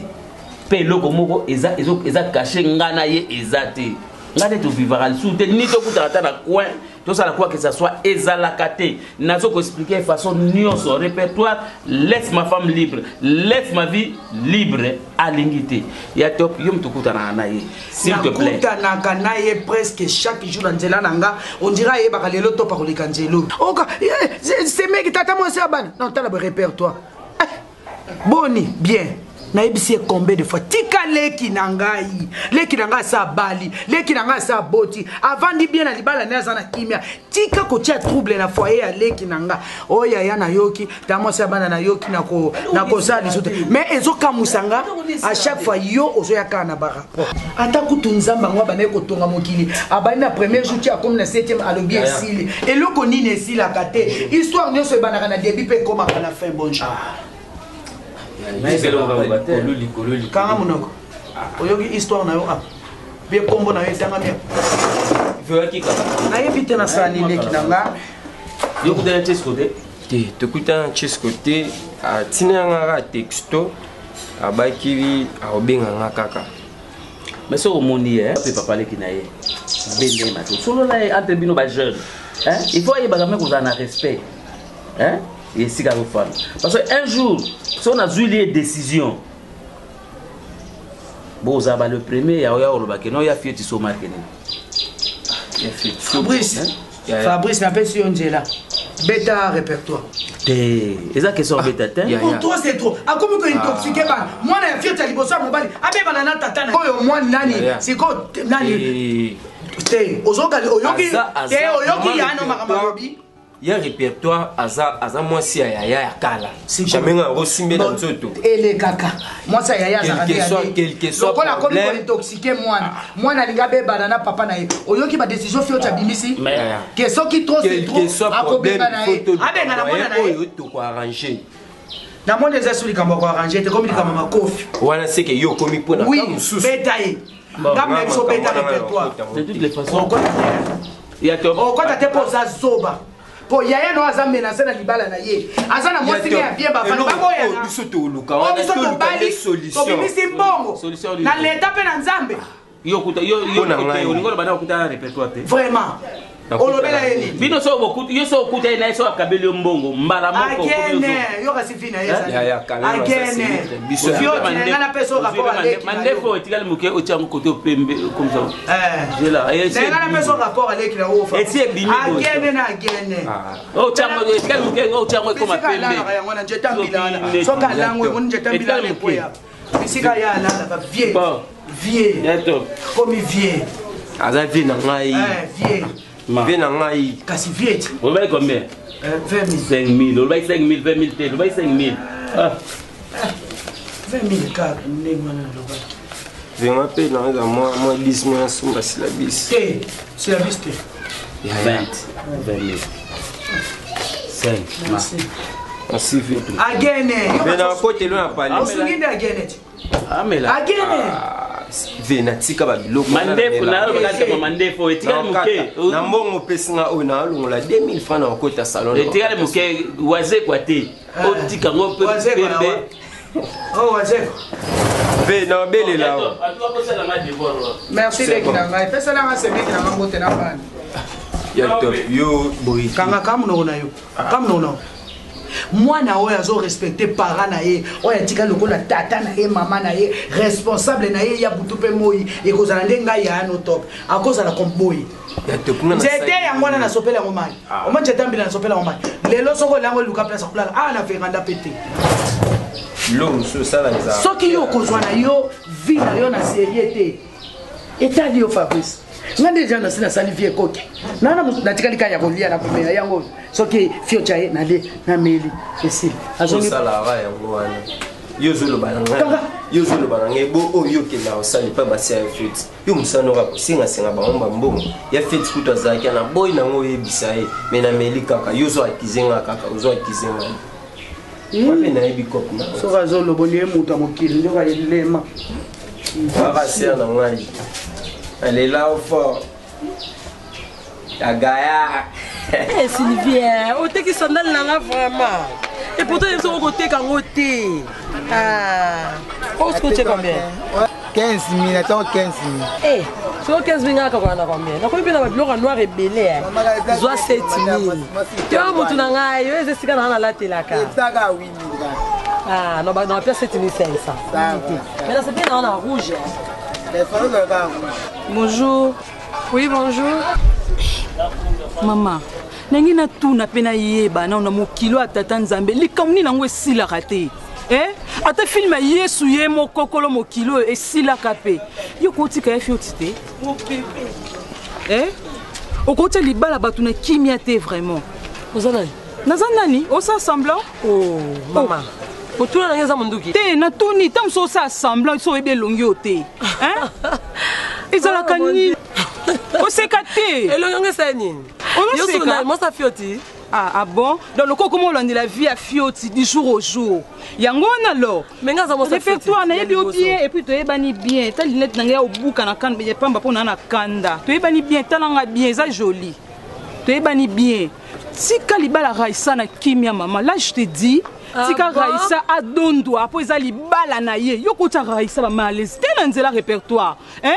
mpe eloko moko eza, eza, eza kashe nga na ye eza te nga nde tovivaka lisusu te ni tokutaka ata na coin tosala quoi que ça soit ezalaka te nazo koexplike façon nyonso répertoire laisse ma femme libre laisse ma vie libre alingi te ya top yo moto okutanaka na ye s'il te plaît nakutanaka na ye presque chaque jour na nzela na nga on dirait ayebaka lelo topa koleka nzela oyo oka semeki tata mwasi ya bana non tala boye répertoire eh, boni bien. Nayebisi ye combien de fois, tika leki na ngai, leki na ngai asa abali, leki na ngai asa aboti, avandi bien na libala naye, aza na kimia. Tika kotia trouble na foyer ya leki na nga. Oyo yaya nayoki ta mwasi ya bana nayoki nakosala lisusu te, mais ezokamwisa nga à chaque fois yo ozoya kaka na barapport. Ata kutu Nzambe yango abandaki kotonga mokili, abandi na premier jour ti akomi na septième, alobi esili. Eloko nini esilaka te? Histoire nyonso ebandaka na début mpe ekomaka na fin. Bonjour. Kanga monoko. Oyoki histoire na yo a bie, nkombo na yo etangami. Nayebi te nasala nini, leki na nga. Yo okutana Chesco te? Te, tokutana Chesco te. Atina yanga kaka texto, abakili akobenga nga kaka. Mais soki omoni ye mpe papa leki na ye, bende ye mato, solola ye entre bino bajeune. Il faut ayebaka me kozala na respect esika azofanda, parce que un jour soki nazwili ye décision, bozala ba le premier ya oya oloba ke no ya fieti so marke nini. Fabrice, Fabrice, napesi yo nzela, beta répertoire. Te, eza question obeta te. Pour toi c'est trop. Akomi kointoxiquer bana. Mwana ya fioti ya liboso ya mobali abebana na tata na oyo mwana nani sikoyo nani te ozoka oyoki te, oyoki yano makambo alobi. Ya répertoire aza mwasi ya yaya ya kala, jamais nga yango simbe na nzoto. Elekaka mwasi ya yaya azalaka lokola akomi kointoxiquer mwana. Mwana alingi abebana na papa na ye. Oyoki badécision fioti abimisi ke soki trop c'est trop, akobenga na ye, abenga na mwana na ye. Oyo tokoarranger. Namoni eza su likambo ya koarranger te, komi likambo makofi. Wana seke yo okomi mpona oui, beta ye ngambo na biso, beta répertoire. De toutes les façons, okota te mpo oza zoba, mpo yaya no aza menase na libala na ye, aza na mwasi ne ya bien, bafandi baboyana. Biso toluka wana, biso tobali, tobimisi mbongo na leta mpe na Nzambe. Yo kuta yo yo olingo loba na okuta na répertoire te. Vraiment, olobela ye nini? Bino so bokuta, yo so okuta ye na ye, so akabeli yo mbongo mbala moko. Agene yo kasi vi na ye agene nga napesa rapport aleki. Mandefo etikali moke, otia yango kote pembe comme ça. Jela nga napesa rapport aleki na ofa. Esi ebimi. Agene na agene. Otia yango, etikali moke, otia yango ekoma pembe. Yango na njeta mbilana, soki alango emoni njeta mbilana ekweya bisika ye alalaka. Vie vie komi vie. Aza vie na ngai, vie na ngai. Kasi vie ti. Olobaki combien? 20 000. 5 000 olobaki, 5 000, 20 000 te, olobaki 5 000. 20 000 kaka ndenge wana nalobaki. Venga mpe naza mwa 10 mwa nasomba silabis. Te, silabis te. 20 20 000 5. Merci. Merci. Agene. Ve na kotelo na pale. Osungi nde agene ti. Amela. Agene. Ve natika babiloko. Mandefu nayolobaka, mandefu etikali moke. Na mbongo opesi nga oyo, naalongola 2000 franc na okota salon. Etikali moke, wazekwa te, otika yango pembe. Oh, wazekwa. Ve nabelela. Merci leki na ngai, pesalanga semeki na ngai mbote na bana. Ya top yo boye. Kanga ka monoko na yo, ka monoko na yo. Mwana oyo azorespecte parent na ye, oyo atika lokola tata na ye, mama na ye, responsable na ye ya butu mpe moi, ekozala nde ngai ya no top akozala komboye. Nzete yango wana nasopela yango mai, oma nzete ambila nasopela yango mai. Lelo soki olango eluka place akolala awa na veranda mpe te. Soki yo okozwa na yo vie na yo na serie te, etali yo Fabrice. Nga nde deja nasi nasali vie ekoki nana, natikali kaka ya kolia na komela yango. Soki fiocha ye nalie nameli, esili. Osalaka yango wana, yo ozoloba na ngai, yo ozoloba na ngai bo oyo okenda kosala epai basi ya feti. Yo mosala oka kosengasenga bango bambongo ya feti. Kutu azalaki na boyi nango, oyebisa ye me nameli kaka. Yo ozo akize nga kaka, ozo akize ngai wape nayebi cope na. Soki azoloba olie moto ya mokili nzoka elema. Kaka ser na ngai alela fort ya gaya. Hey, Sylvie, oteki sandale na nga vraiment. Et pourtant, il faut koteka yango te. Ah. Oyo otie combien? 15 000, attends, 15 000. Eh, soko 15 000 ngaka kaka na combien? Nakomi mpe na babiloko ya noir ebele. Zwa 7 000. Yo motu na ngai, yo eza esika na nga nalatelaka. Ezaka 8 000. Ah, non, na bapia 7 500. Mais nasepeli na nga na rouge. Bonjour. Oui, bonjour. Mama, ndenge natuna mpe nayeba nano na mokilo ya tata Nzambe, likambo nini yango esilaka te? Eh? Ata film ya Yesu ye moko kolo mokili oyo esilaka mpe. Yo kotika ya fioti te. Eh? Okotia libala bato na kimia te vraiment. Oza nani? Naza nani? Osala semblant? Oh, mama. Oh. Otuna na ngai eza monduki. Te, natuni ntango mosusu osala semblant so oyebi elongi oyo te. Hein? Ezalaka oh, nini? Oseka te. Elongi yango esali nini? Ozoseka. Mwasa fioti. Ah, ah bon? Donc lokola okoma olandela vie ya fioti du jour au jour. Yango wana lo. Mais nga za Répertoire nayebi yo bien et puis toyebani bien. Ta lunette na ngai ya obuka na kanda ya pamba mpo na na kanda. Toyebani bien, tala nga bien, eza joli. Toyebani bien. Tika libala Raissa na kimia mama. Là je te dis, Ah tika bon? Raissa adondwa mpo eza libala na ye. Yo kotya Raissa ba malaise te na nzela répertoire. Hein?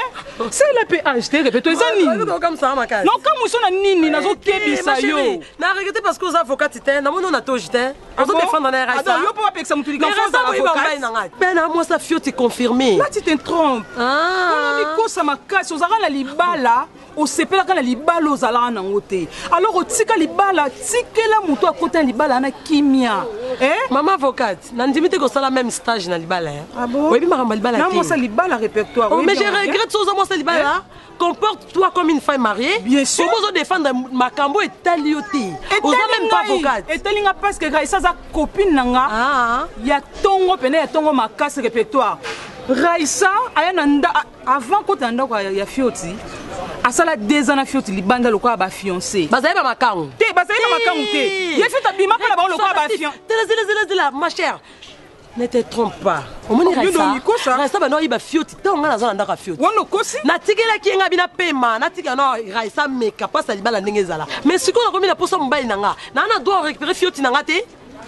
C'est la PH te répertoire eza nini? Okamwisaka makasi. Non, kamwiso na nini nazokebisa yo. Na regrette parce que oza avocate te, namoni ona toge te. Ah Ozo bon? défendre na Ah Raissa. donc, yo mpo bapekisa motu likambo, Mais faut ozala Raissa boyeba avocate. mobali na ngai. Mpe na mwasi fioti confirmé. Là tu te trompes. Ah. Mikosa makasi ozalaka na libala osepelaka na libala ozalaka nango te alors otika libala tikela moto akota na libala wana kimia eh? Mama avocate, nandimi te kosala même stage na libala. eh. Ah bon? Oyebi makambo ya libala Na te. mwasi ya libala répertoire. Oh, mais oyebi je yango bien? regrette soki oza mwasi ya libala. Comporte-toi comme une femme mariée. Bien sûr. Comment ozo défendre makambo etali yo te. Oza même pas avocate. etali nga parce que Raissa aza copine na nga ya ntongo pene ya ntongo makasi répertoire Raissa aya na nda avant kota na ndako ya fioti asala deux ans na fioti libanda lokola bafiancé Bazali ba makangu. te bazali ba makangu te ye fioti abima mpe na bango lokola bafiancé Zela zela zela zela ma chère. Ne te trompe pas. Omoni Oh, yo Raissa. donc, Raissa bando ayiba fioti. Ntango nga naza na ndako ya fioti. Wana okosi? Natikelaki ye nga bina pema, natika na Raissa meka pasa libala ndenge ezala. Mais sikoyo nakomi na posa mobali na nga. Na na droit récupérer fioti na nga te.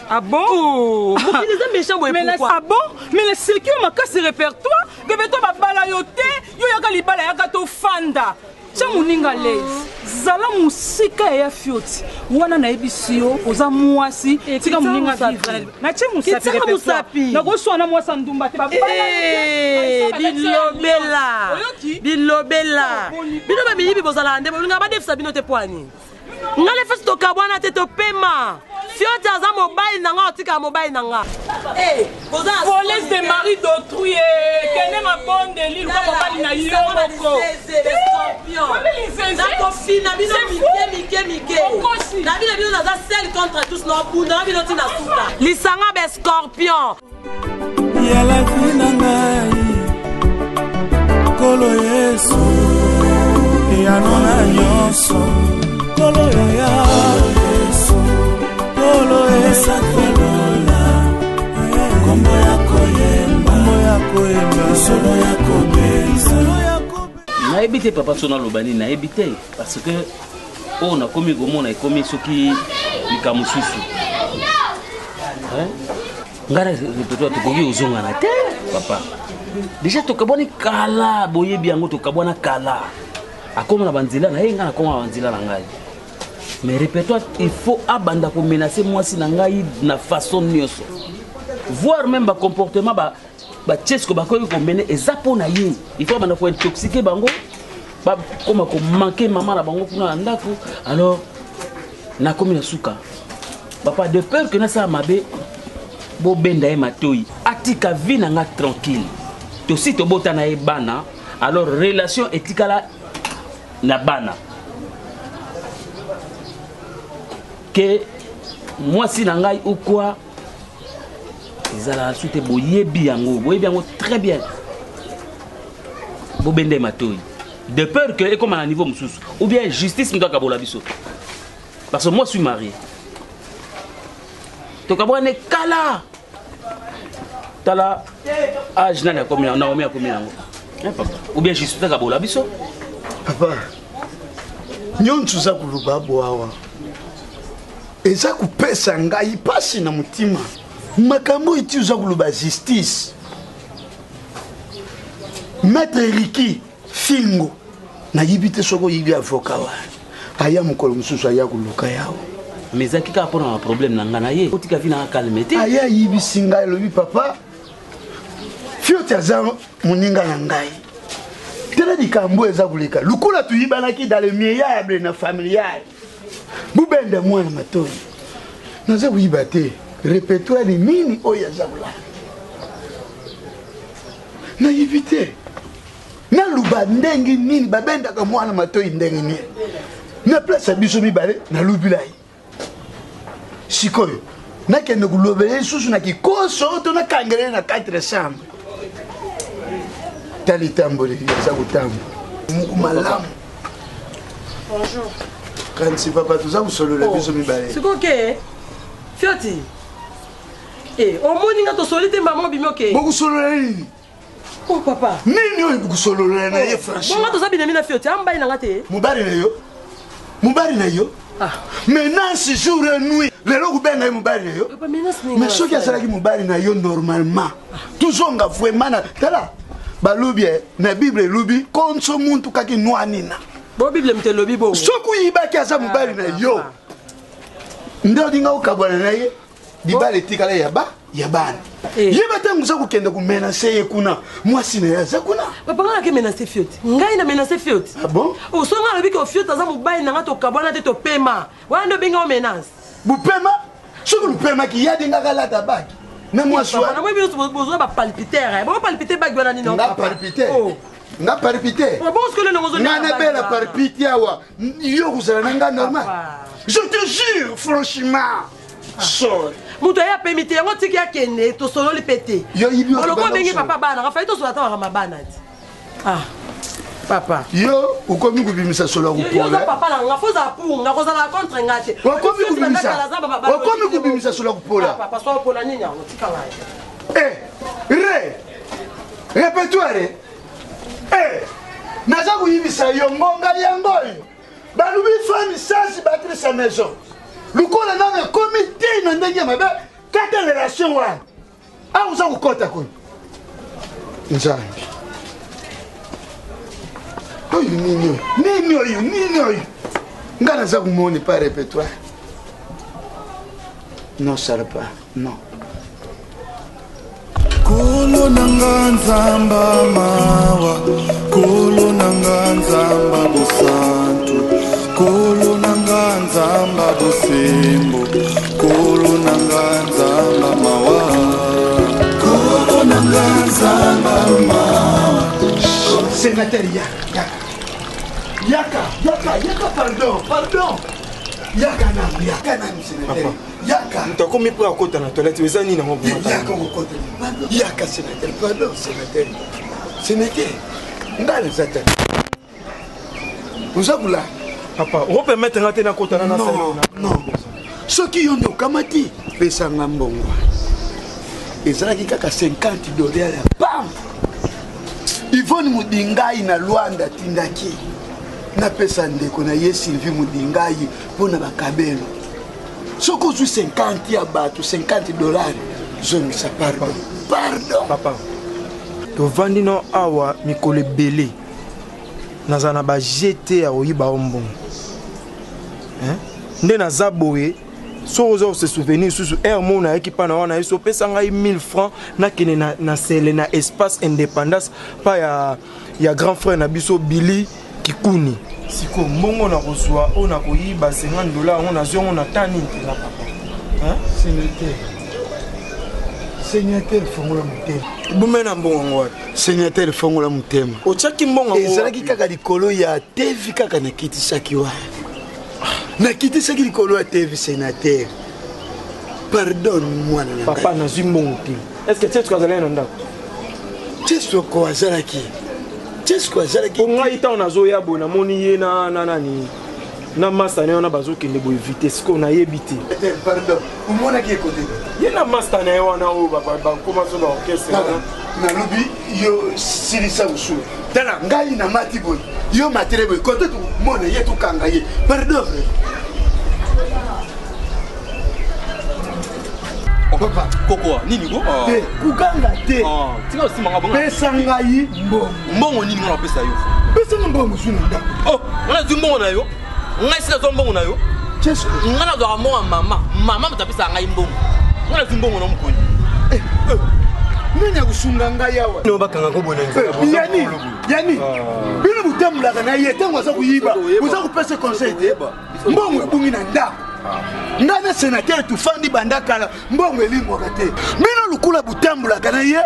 Ah bon? Oh, mokili eza méchant boye Mais na- pourquoi? ah bon? Mais na seki yo makasi répertoire répertoire babala yo te yo yaka libala yaka tofanda tia moninga lese zala mosika ya fioti wana nayebisi yo oza mwasi tika kitisa moninga mosapi. vivre na- natie mosapi Kitisa répertoire. mosapi. nakoswana mwasi ya ndumba te babala Eh, bilobela bilobela bino bamiyibi bozalaka nde bolinga badefisa bino te pwani nga le fesi tokabwana te topema fioti aza mobali na nga otikala mobali na nga police de mari d'autrui eh, kende mabondeli luka mobali na yo moko nakofina bino mike mike mike na bino bino naza seul contre tous nabunda na bino ntina suka lisanga bescorpion ya lavi na ngai nkolo yesu eyano na nyonso nkolo yaya nkolo esakolola kombo ya koyemba solo ya kobeza nayebi te papa so naloba nini nayebi te parce que oyo nakomi komona ekomi soki likambo mosusu Hein? ngai na répertoire tokoki kozongana te papa déjà tokabwani kala boyebi yango tokabwana kala akoma na banzela na ye ngai nakoma na banzela na ngai mais répertoire il faut abanda komenace mwasi na ngai na façon nyonso voire même bacomportement bachesko bakoki komene eza mpo na ye il faut abanda kointoxike bango bakoma komanke mama na bango kuna na ndako alors nakomi na suka papa de peur ke nasala mabe bobenda ye matoi atika vie na nga tranquille tosi tobota na ye bana alors relation etikala na bana ke mwasi na ngai ou quoi ezalaka su te boyebi yango boyebi yango très bien bobenda ye matoi de peur que ekóma na niveau mosusu ou bien justice moto akabola biso parce que moi suis marié tokabwana kala tala age nani akomi na naomi akomi nango Hein, papa ou bien justice akabola biso papa nyonso oza koloba bo awa eza kopesa ngai mpasi na motima makambo oyo ti oza koloba justice maître riki fingo nayibi te soki oyibi avoka wana aya mokolo mosusu aya koluka yawo mais ezalaki kaka mpona baproblème na ngai na ye otika vi nanga calme te aya ayibisi ngai alobi papa fioti aza moninga na ngai tala likambo oyo eza koleka lokola toyibanaki dans le mieyable na familial bubenda mwana matoi naza koyiba te répertoire nini oyo aza kolanda Nayebi te naluba ndenge nini, babendaka mwana matoi ndenge nini na place ya biso mibale. Nalubila ye sikoyo, nakende kolobela ye lisusu na kikoso to nakangela ye na 4 chambre. Tala etamboli aza kotambola moko malamu. Bonjour. Kanisi papa, toza kosolola biso mibale. Sikoyo ke fioti e omoni nga tosoli te, mama obimi oke. Bokosolola nini? Oh papa. Nini oyo bokosolola na ye franchement? Bonga toza binemi na fioti, ambai na nga te. Mobali na yo? Mobali na yo? Menace jour et nuit. Lelo kobenga ye mobali na yo? Papa, menace nini? Mais soki azalaki mobali na yo normalement, tozonga vraiment na tala balobi na Bible elobi konso muntu kaki nwanina. Bo Bible moto elobi bongo. Soki oyibaki aza mobali na yo nde olinga okabwana na ye, libala etikala ya ba ya bana. Yeba ntango oza kokende komenase ye kuna, mwasi na ye aza kuna. Papa, nga nake menace fioti? Ngai na menace fioti? Ah bon? Osonga alobi ke ofioti aza mobali na nga, tokabwana te, topema. Wana nde obenga o menace? Bupema soki lupemaki yadi ngaka alata baki na mwasi wana. Namoni bino bozwa bapalpitaire, bopalpite baki wana nini? Nga palpite? Nga palpite? Nga nabela palpite awa, yo kozala na nga normal? Je te jure franchement, sorry. Moto aye apemi te, yango tiki akende, tosololi mpe te. Oloko obengi papa bana nga, fai tosola ta makambo bana ti. Ah papa. Yo okomi kobimisa solo ya kopola. Papa na nga, fozala pour nga, kozala contre nga te. Okomi kobimisa solo ya kopola. Papa, so opola nini yango? Tika ngai. Re répertoire naza koyibisa yo ngonga yango oyo balobi femme sans battre sa maison. Lukola nano ekomi te na ndenge ya mabe, kata relation wana. Awa oza kokɔta kuna, Nzambe oyo nini oyo, nini oyo, nini oyo nga naza komona pa répertoire? Non, ça pas, non. Kolo na nga Nzamba mawa, kolo na nga Nzamba bosantu, kolo na nga Nzamba bosembo, kolo na nga Nzamba mawa, kolo na nga Nzamba mawa. Sénateur, yaka, yaka, yaka, yaka, pardon, pardon, yaka nanu, yaka nanu, sénateur, yaka. Moto akomi mpo akota na toilette, eza nini yango? Yaka kokota, yaka sénateur, pardon sénateur, sénateur, ngai naza te, oza kolanda. Papa, okopermettre nga te nakota na Non, non, soki yo nde okamati, pesanga mbongo. Ezalaki kaka 50 dollar ya pamba. Ivone Modingai na Lwanda atindaki napesa ndeko na ye Sylvie Modingai mpo na bakabelo. Soki ozwi 50 ya bato, 50 dollar, zongisa. Pardon, pardon. Papa, tovandi no awa mikolo ebele, nazala na baje te ya koyiba yo mbongo. Nde naza boye, soki oza kose souvenir lisusu, heure moko nayaki mpa na wana ye so opesa ngai 1000 francs, nakende na sele na Espace Indépendance mpa ya grand frère na biso Billy Kikuni. Sikoyo mbongo na kozwa oyo na koyiba 50 dollar yango, nazwi yango na ta nini mpenza, papa? Sénateur, sénateur, fongola motema. Bume na mbongo yango wapi? Sénateur, fongola motema. Otiaki mbongo? Ezalaki kaka likolo ya TV, kaka nakitisaki wana, nakitisaki likolo ya TV. Sénateur, pardon, mwana na. Papa, nazwi mbongo te. Est ce que Tietko azalaki na ndako? Tietko azalaki, Tietko azalaki. Po ngai ntango nazoya boye, namoni ye na nani, na masta na ye wana, bazokende boye vitesse. Sikoyo nayebi te. Pardon, omonaki ekote? Ye na masta na ye wana oyo bakoma so baorchestre wana. Nalobi yo silisa mosusu. Tala ngai namati boye, yo matele boye, kote tumona ye, tukanga ye. Pardon. Papa. Kokoa nini ko? Te, kuganga te. Tika osimanga bongo. Pesa ngai mbongo. Mbongo nini nga napesa yo? Pesa nga mbongo mosusu na ndako. Oh, nga nazwi mbongo na yo? Ngai si nazwa mbongo na yo? Nga nazwaka mbongo ya mama. Mama moto apesaka ngai mbongo. Nga nazwi mbongo na mokoni? Nani akosunga ngai awa? Bakanga ko boye na nzela. Yani yani, bino botambolaka na ye ntango aza koyiba, boza kopesa conseil te. Mbongo ebungi na ndako. Ngai na sénateur tofandi banda kala, mbongo elimwaka te. Bino lukula botambolaka na ye.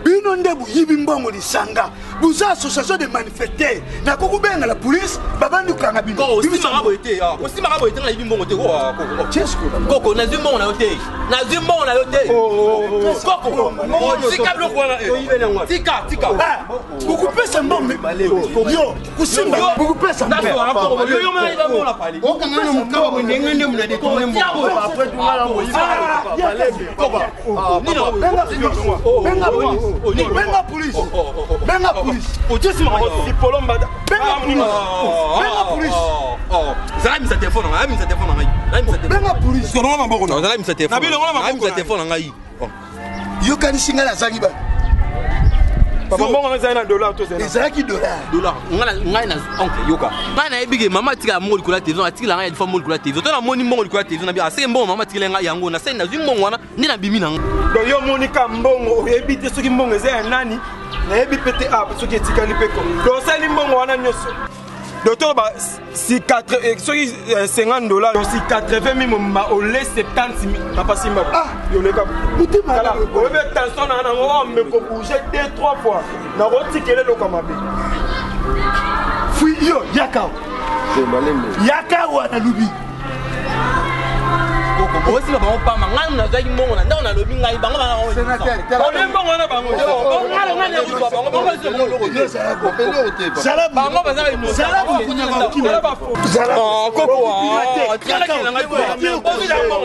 Bino nde boyibi mbongo lisanga. Boza association de manifesteurs. Nakoki kobenga la police, babandi kokanga bino. Koko, osimaka boye te, ah, osimaka boye te, nayibi mbongo te. Koko, ah, koko, koko. Koko, nazwi mbongo na yo te. Nazwi mbongo na yo te. Koko, oh, tika biloko wana, eh. Tika, tika. Ah, bokopesa mbongo yo kosimba bokopesa okanga na mokawa boye ndenge nde muna detourne mbongo. Benga police, benga police, benga police. Zala misa telefone na ngai, misa telefone na ngai. Benga police. Zala misa telefone. Misa telefone na ngai. Yokanisi ngai nazangi ba Papa, mbongo ezali na dollar to ezali? Ezalaki dollar. Dollar. Ngai na oncle yoka. Ngai nayebi ke mama atikala mbongo likolo ya television, atikela ngai fois mbongo likolo ya television. To namoni mbongo likolo ya television na bi aseke mbongo mama atikela ngai yango na sali nazwi mbongo wana nde nabimi na ngai. Donc yo omoni ka mbongo oyebi te soki mbongo eza ya nani, nayebi mpe te ah, soki etikali mpe ko. Donc osali mbongo wana nyonso. Donc toloba si 4 eh, soki 50 dollars, donc si 80 000 moma ole 70 000 papa simba. Ah, yo leka. Mutima oyebi tension na nango oh, mais ko bouger 2 3 fois. Nakotikela eloko ya mabe. Fui yo yaka. Yaka wana lubi. Koko, osima bango pamba ngai nazwaki mbongo na ndako nalobi ngai bango ole mbongo wana bango bango baza bozwi mbongo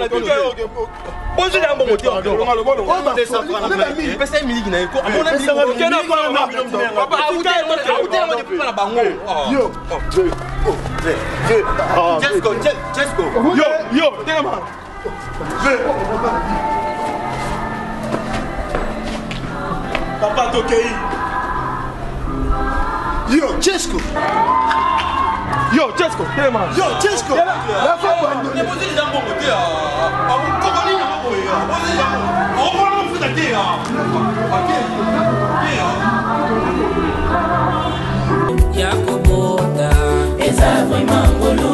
te pesa ye miliki na ye awutelango depuis na bango. Jesco, Jesco. Yo, yo, telema. Papa tokei. Yo, Jesco. Yo, Jesco, telema. Yo, Jesco. La fa abandonner. Bozwi eza mbongo te. Koko nini yango boye? Bozwi yango. Okomona mofuta te. Ya kobota eza vraiment ngolu,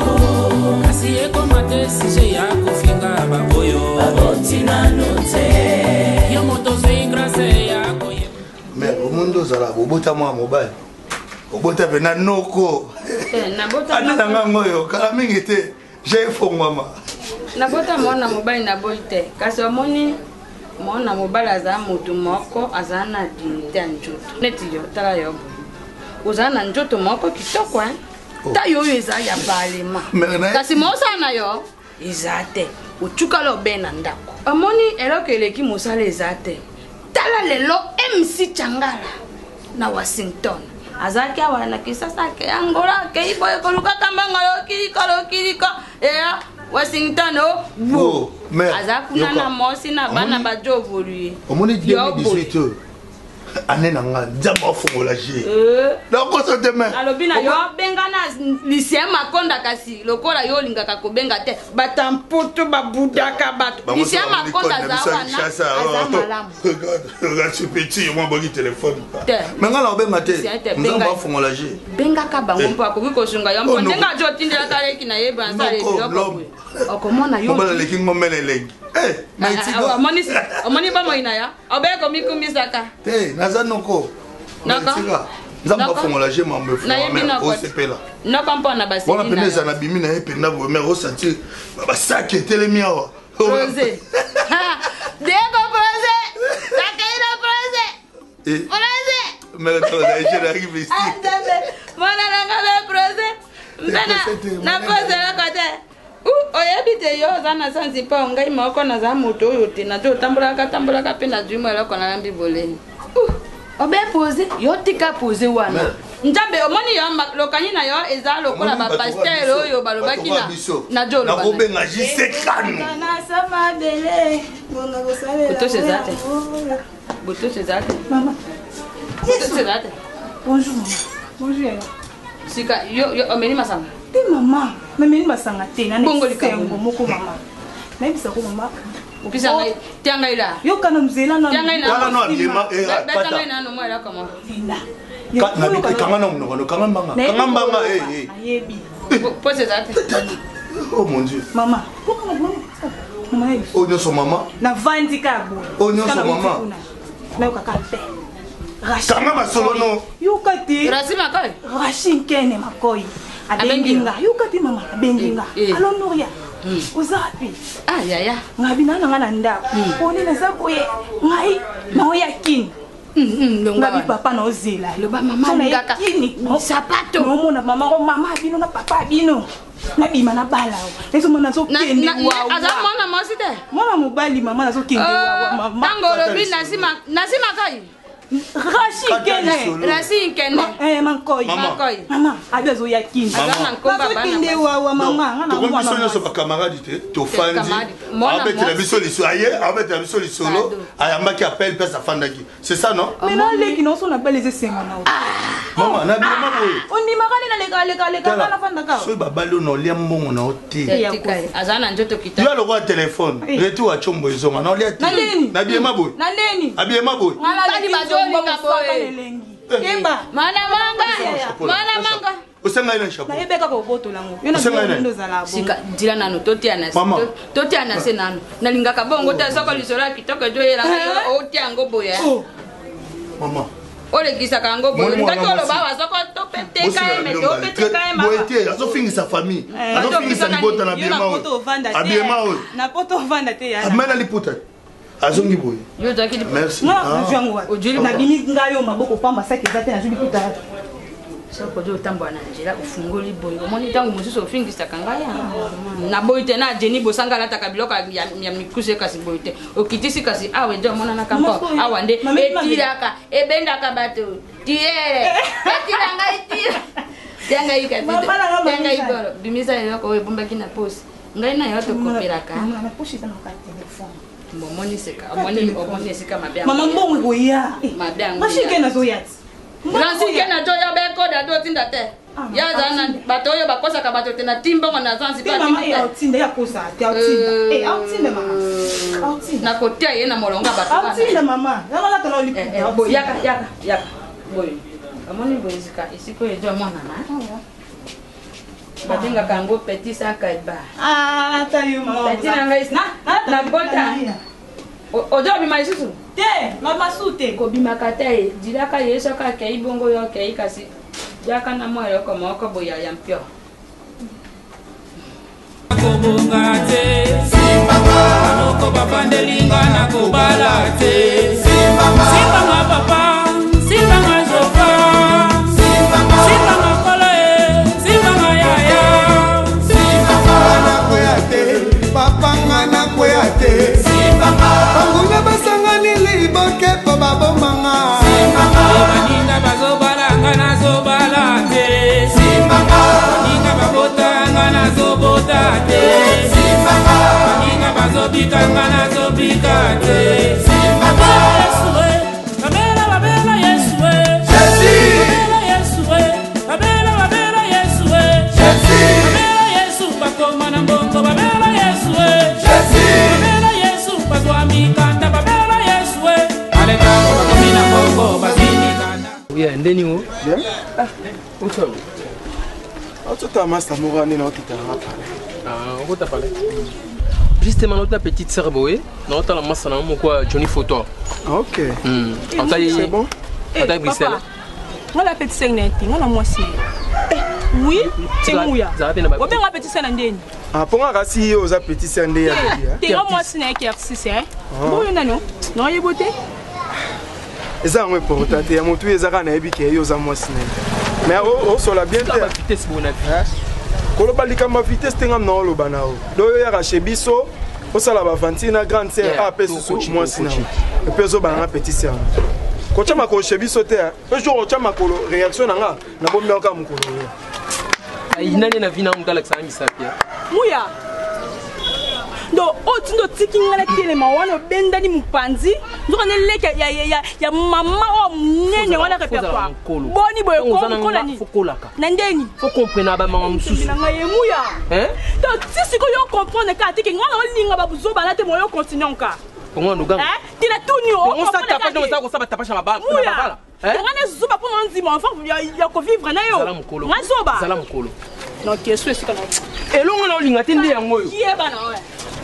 kasi ekoma te sujet ya kofinga baoyo baboti nanu te. Yo moto ozwi grâce ya koyeba. Mais omoni nde ozala kobota mwana mobali, obota mpena noko. Ata na ngango oyo kala mingi te je efongwama. Nabota mwana mobali, naboyi te, kasi omoni mwana mobali aza motu moko aza na dignité ya nzoto neti yo. Tala yo boye, ozala na nzoto moko kitoko hein? Ta yo oyo eza ya parlement, kasi mosala na yo eza te. Otukala obe na ndako, omoni eloko eleki mosala eza te. Tala lelo MC Changala na Washington azalaki awa na Kisasa, akei Angola, akei boye kolukaka mbongo, lokiliko lokiliko eya Washington o bo aza kuna na mwasi na bana bajo ye. Omoni 2018 oyo ane na nga, Nzambe afongola je nakoso te me. Alobi na yo abenga na Lucien Makonda, kasi lokola yo olingaka kobenga te, batamputu babudaka bato. Lucien Makonda aza wana, aza malamu. Petit mwa boki telefone te. Me nga na obenga te. Lucien te, Nzambe benga. afongola je. Bengaka bango mpo akoki kosunga yo, mpo ndenge azo otindelaka leki na ye basala biloko boye, okomona yo. Mobali aleki ngomela elengi. Ah, ah, omoni bomoi na yo obe komikumisaka. Te, naza noko. Noko? Tika Nzambe Noko? afongola je mambo. Nayebi efongama noko te. osepela. Noko mpo na wana baseli mpena na eza yo. na bimi na ye mpenza boye, mare osentir basaki etelemi awa. Rosé. Diego Rosé. Takei na Rosé. Rosé. Mere tozali mystique. Nzambe. Mwana na nga be Rosé. Mpe na pose eloko te. U, oyebi te yo oza na sanzi mpo ngai moko naza moto oyo te nazo otambolaka tambolaka mpe nazwi mwa eloko nalambi boleni. U, obe pose yo, tika pose wana. Nzambe omoni yo lokangi na yo eza lokola Omoni bato bapaster wa biso, oyo balobaki bato wa na biso. na jo oloba na- Nakobenga JC Kanu. Botosi eza te. Botosi eza te. Botosi eza te. Bonjour mama. Bonjour yaya. Sika yo yo omeli masanga. Te mama, memeli masanga te na Bongo likambo. esengo moko mama. Nayebisa ko mama. Pesa ngai, tia ngai la. Yoka na nzela na. Tia ngai na. Tala no abiema, eh, Beta pata. ngai nano mwa eloko moko. Kanga na monoko no, kanga mbanga, kanga mbanga, eh, eh. Nayebi. Posi eza te. Oh mon Dieu. Mama, mama, mama. Oyo nyonso mama. Navandi kaka boye. Oyo nyonso mama. Nayoka kaka pe. Kanga masolo no. Yoka te. Rasi Makoi. Rashi Nkene Makoi. Abengi nga. Yoka te mama, abengi nga. Alo Noria. Oza wapi? Ah yaya. Ngabi na nga na ndako. Poni naza boye. Ngai naoya kini. Ngabi papa naozela. Loba mama alingaka sapato. Naomona mama ko mama bino na papa bino. Nabima na bala nazomona nazokende wawa. Aza mwana mwasi te? Mwana mobali mama nazokende wawa mama. Ntango olobi Nasi Makoi. Rashi Nkene. Rashi Nkene. Eh Makoi. Makoi. Mama, abi azoya kini. Mama. Nazokende wawa mama. Nga na tokomi mwana biso nyonso mwasi. bacamarade te tofandi Camarade. Mwana abetela mwasi. biso lisolo aye abetela biso lisolo ayambaki appel mpe afandaki c'est ça non? Mais naleki na oso na bala eza esengo na yo. Mama na bilema boye. Ondimaka nde nalekaleka Tala, nga nafandaka. soki babali oyo na olia mbongo na yo te. Aza na nzoto kitoko. Yo alokola telefone retour ya combo ezonga na olia te. Na nini? Na bilema boye. Na nini? Abilema boye. Bali bazolinga boye. Kemba. Mwana manga. Mwana manga. Osengai na chapeau. Nayebeka kobotola ngo. Yo na Osengai bino nani? nde ozala bongo. Sika dila nano totia na se Mama. totia na se nano nalingaka bongo te soko lisolo ya kitoko ezoyelaka yo otia yango boye Mama. olekisaka yango boye Mwana olingaki mwasi. oloba awa soko topeteka ye mete opeteka ye boye mama te azofingisa famille, Eh. azofingisa libota na Yo na bilema poto oyo ovanda te. abilema oyo Na poto ovanda te ya. amela liputa azongi boye. Yo ozalaki Merci. Nga Ah. nazwi yango wapi? Nabimi ngai yo maboko pamba saki eza te nazwi liputa wapi? Soko ozo otambola na nzela ofungoli boye omoni ntango mosusu ofingisaka ngai naboyi te na jeni bosanga alataka biloko ya mikuse kasi boye te okitisi kasi awa ede omonanaka mpo awa nde etilaka ebendaka bato tiere etila ngai tira tia ngai kasi tia ngai bolo bimisa eloko oyo ebombaki na posi ngai na yo tokopelaka. Mama, na poche eza na kaka telefone. Omoni seka omoni omoni esika mabe yango. Mama mbongo ekoya. Mabe yango. Rashi Nkene azoya ti. Nansi Nkene azoya bekoda do otinda te ye aza na bato oyo bakosaka bato te na ti mbongo na Te mama e aotinda ye akosa te aotinda. Eh aotinda mama. Aotinda. Nakotia ye na molongo ya bato. Aotinda mama. Yanga lata na liputa. Boye yaka yaka yaka boye omoni boye esika esika oyo ezo omonana babengaka yango petit sakaba. Ah ta yo mama. Petit na ngai na bota ozo obima lisusu te mama su te kobimaka te dilaka ye soki akei bongo yo okei kasi yaka na mwa eloko moko boye ya mpio. Kobonga te banoko babandelinga na kobala te simbanga papa simbanga jofa simbanga kolo e simbanga yaya. Nakwea te papanga nakwea te banguna basangani liboke mpo babomanga. Baninga bazobalanga nazobala te baninga babotanga nazobota te baninga bazobikanga nazobika te. Babela Yesu e, babela babela Yesu e, babela Yesu e, babela babela Yesu e, babela Yesu bakoma na mbongo babela Yesu e, babela Yesu bazwa mikanda babela Yesu e, aletango bakomi na mbongo bazwi mikanda. Yeah, ndeni o. Bien. Ah, otala. Otota master moko nde naokita nanga pale. Ah, okota pale. Justement, notre petite sœur boye, naotala masa na moko ya Johnny Photo. Ok. Otali. C'est bon. Otali Bruxelles. Nga na petit sœur na ye te nga na mwasi na ye. Oui, emuya. Zala pe na ba- Obenga petit sœur na ndeni. Ah, mpo nga kasi yo oza petit sœur nde ya lobi, hein? Te nga mwasi na ye kersis eh. Ah. Boyo nano? Naoyebo te. Eza yango important te ya motu eza kaka nayebi ke yo oza mwasi na ye mais osola bien te vitesse bona vie. Koloba likambo ya vitesse te ngam na oloba na yo do oyo oyaka chez biso osala baventure na grande sœur Yeah, a mpe susu tokochi, mwasi na yo tokochi. epe ozobana nga petit sœur kotya makolo chez biso te mpe jour otya makolo réaction na nga nabombi yango kaka mokolo oyo. Ai nani na vina mutu alakisaka misapi. Muya. Do oyo ti nde otiki ngai natelema wana obendani mopanzi nzoka nde leki ya mama oyo monene wana répertoire boni boye kokola nini Fokolaka. Na ndeni Faut comprendre ba mama mosusu. na ngai ye muya. Hein? To ti sikoyo yo comprendre kaka teke ngai na olinga babuzoba na te mo yo continue nka. Ongo nduganga. Tina tuni o On sa tapage donc ça ko sa tapage na ba na Muya. babala. Hein? Nga na zoba mpo na ndima enfant ya kovivre na yo. Zala mokolo. Nga zoba. Zala mokolo. Non question esika na Elongo na olinga te nde yango oyo. Yeba na oyo.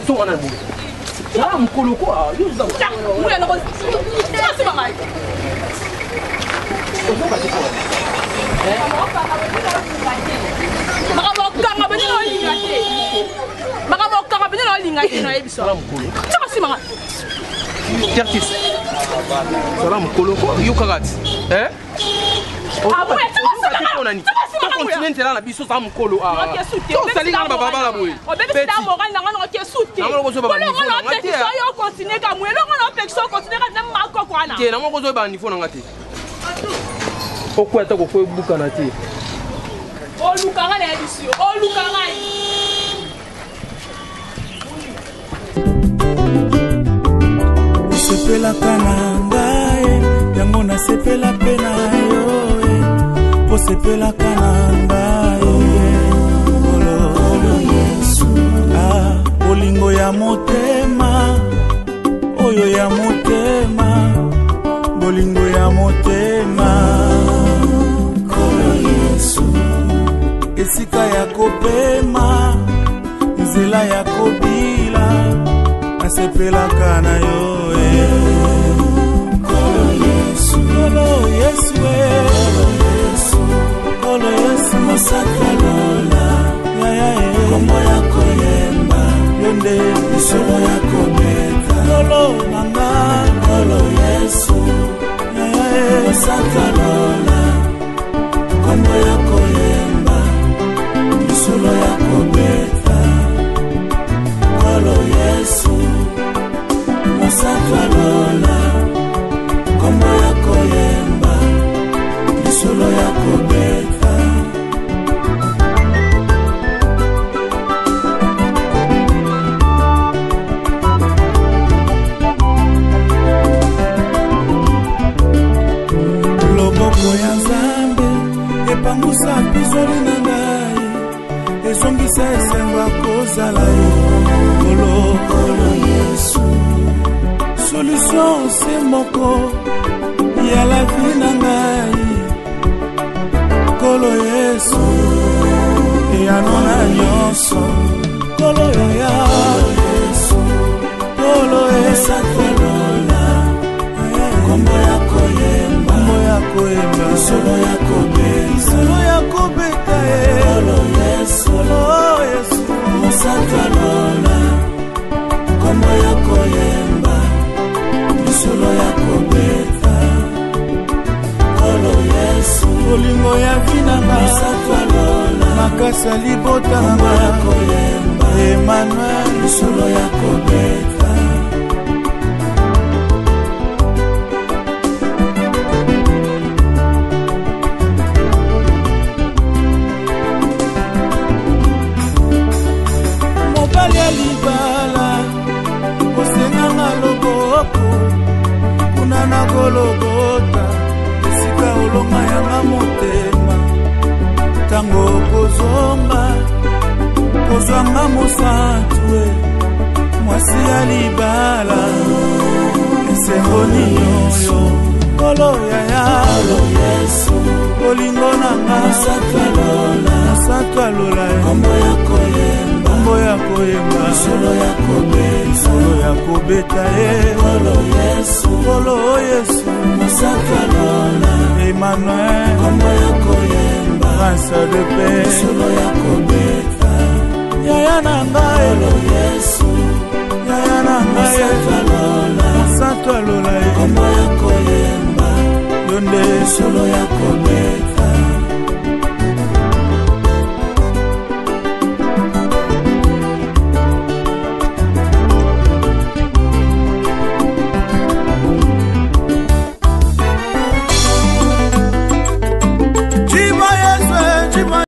Songa na boye. Zala mokolo quoi. Yo za. Muya na ko. Tika sima ngai. Ozoka te mpo Makambo okanga bino na olinga te. Makambo okanga bino na olinga te na yebiso. Tika simanga. Tertis. Sala mokolo ko yo kaka ti. Eh? Tokontinue nzela na biso za mokolo tosali nga na babalabala boye obebisi moral na nga na oke su te opekisa yo okontinue ka moye elongo na opekisa okontinue ka na makoko wana te nango kozoyeba niveau na nga te okwea ata kokwea ebukana te oluka nga nayebisi yo oluka ngai. Osepelaka na ngai, yango nasepela mpe na yo eh. Osepelaka na ngai Nkolo Yesu. Ah, bolingo ya motema oyo ya motema, bolingo ya motema Nkolo Yesu, esika ya kopema, nzela ya kobila, nasepelaka na yo eh. Nkolo Yesu, Nkolo Yesu, eh. Nkolo Yesu, mosaka lola yaya eh. Kombo ya koyemba yo nde lisolo ya kobeta Nkolo na nga Nkolo Yesu yaya eh. Mosaka lola kombo ya koyemba lisolo ya kobeta Nkolo Yesu mosaka lola kombo ya koyemba lisolo ya kobeta. Loboko ya Nzambe epangusa mpizoli na ngai, ezongisa esengo ya kozala yo Nkolo. Nkolo Yesu, solution se moko ya la vie na ngai. Nkolo Yesu, eyano na nyonso. Nkolo yaya, Nkolo esakolola kombo ya koyemba, kombo ya koyemba, lisolo ya kobeta, lisolo ya kobeta ye. Nkolo Yesu, Nkolo Yesu, mosaka lola kombo ya koyemba, lisolo ya kobeta. Nkolo Yesu, bolingo ya vi na nga, mosaka lola makasi ya libota na nga, ya koyemba, Emmanuel, lisolo ya kobeta. Mobali ya libala osenganga loboko kuna na Gologota, esika olonga yanga motema. Ntango okozonga kozwanga mosantu e mwasi ya libala, esengo nini oyo Nkolo yaya, bolingo na nga, mosantu alola kombo ya koyemba, kombo ya koyemba, lisolo ya kobeta, lisolo ya kobeta ye. Nkolo Yesu, Nkolo Yesu, mosantu alola Emmanuel, kombo ya koyemba, prince de paix, lisolo ya kobeta yaya na ngai. Nkolo Yesu.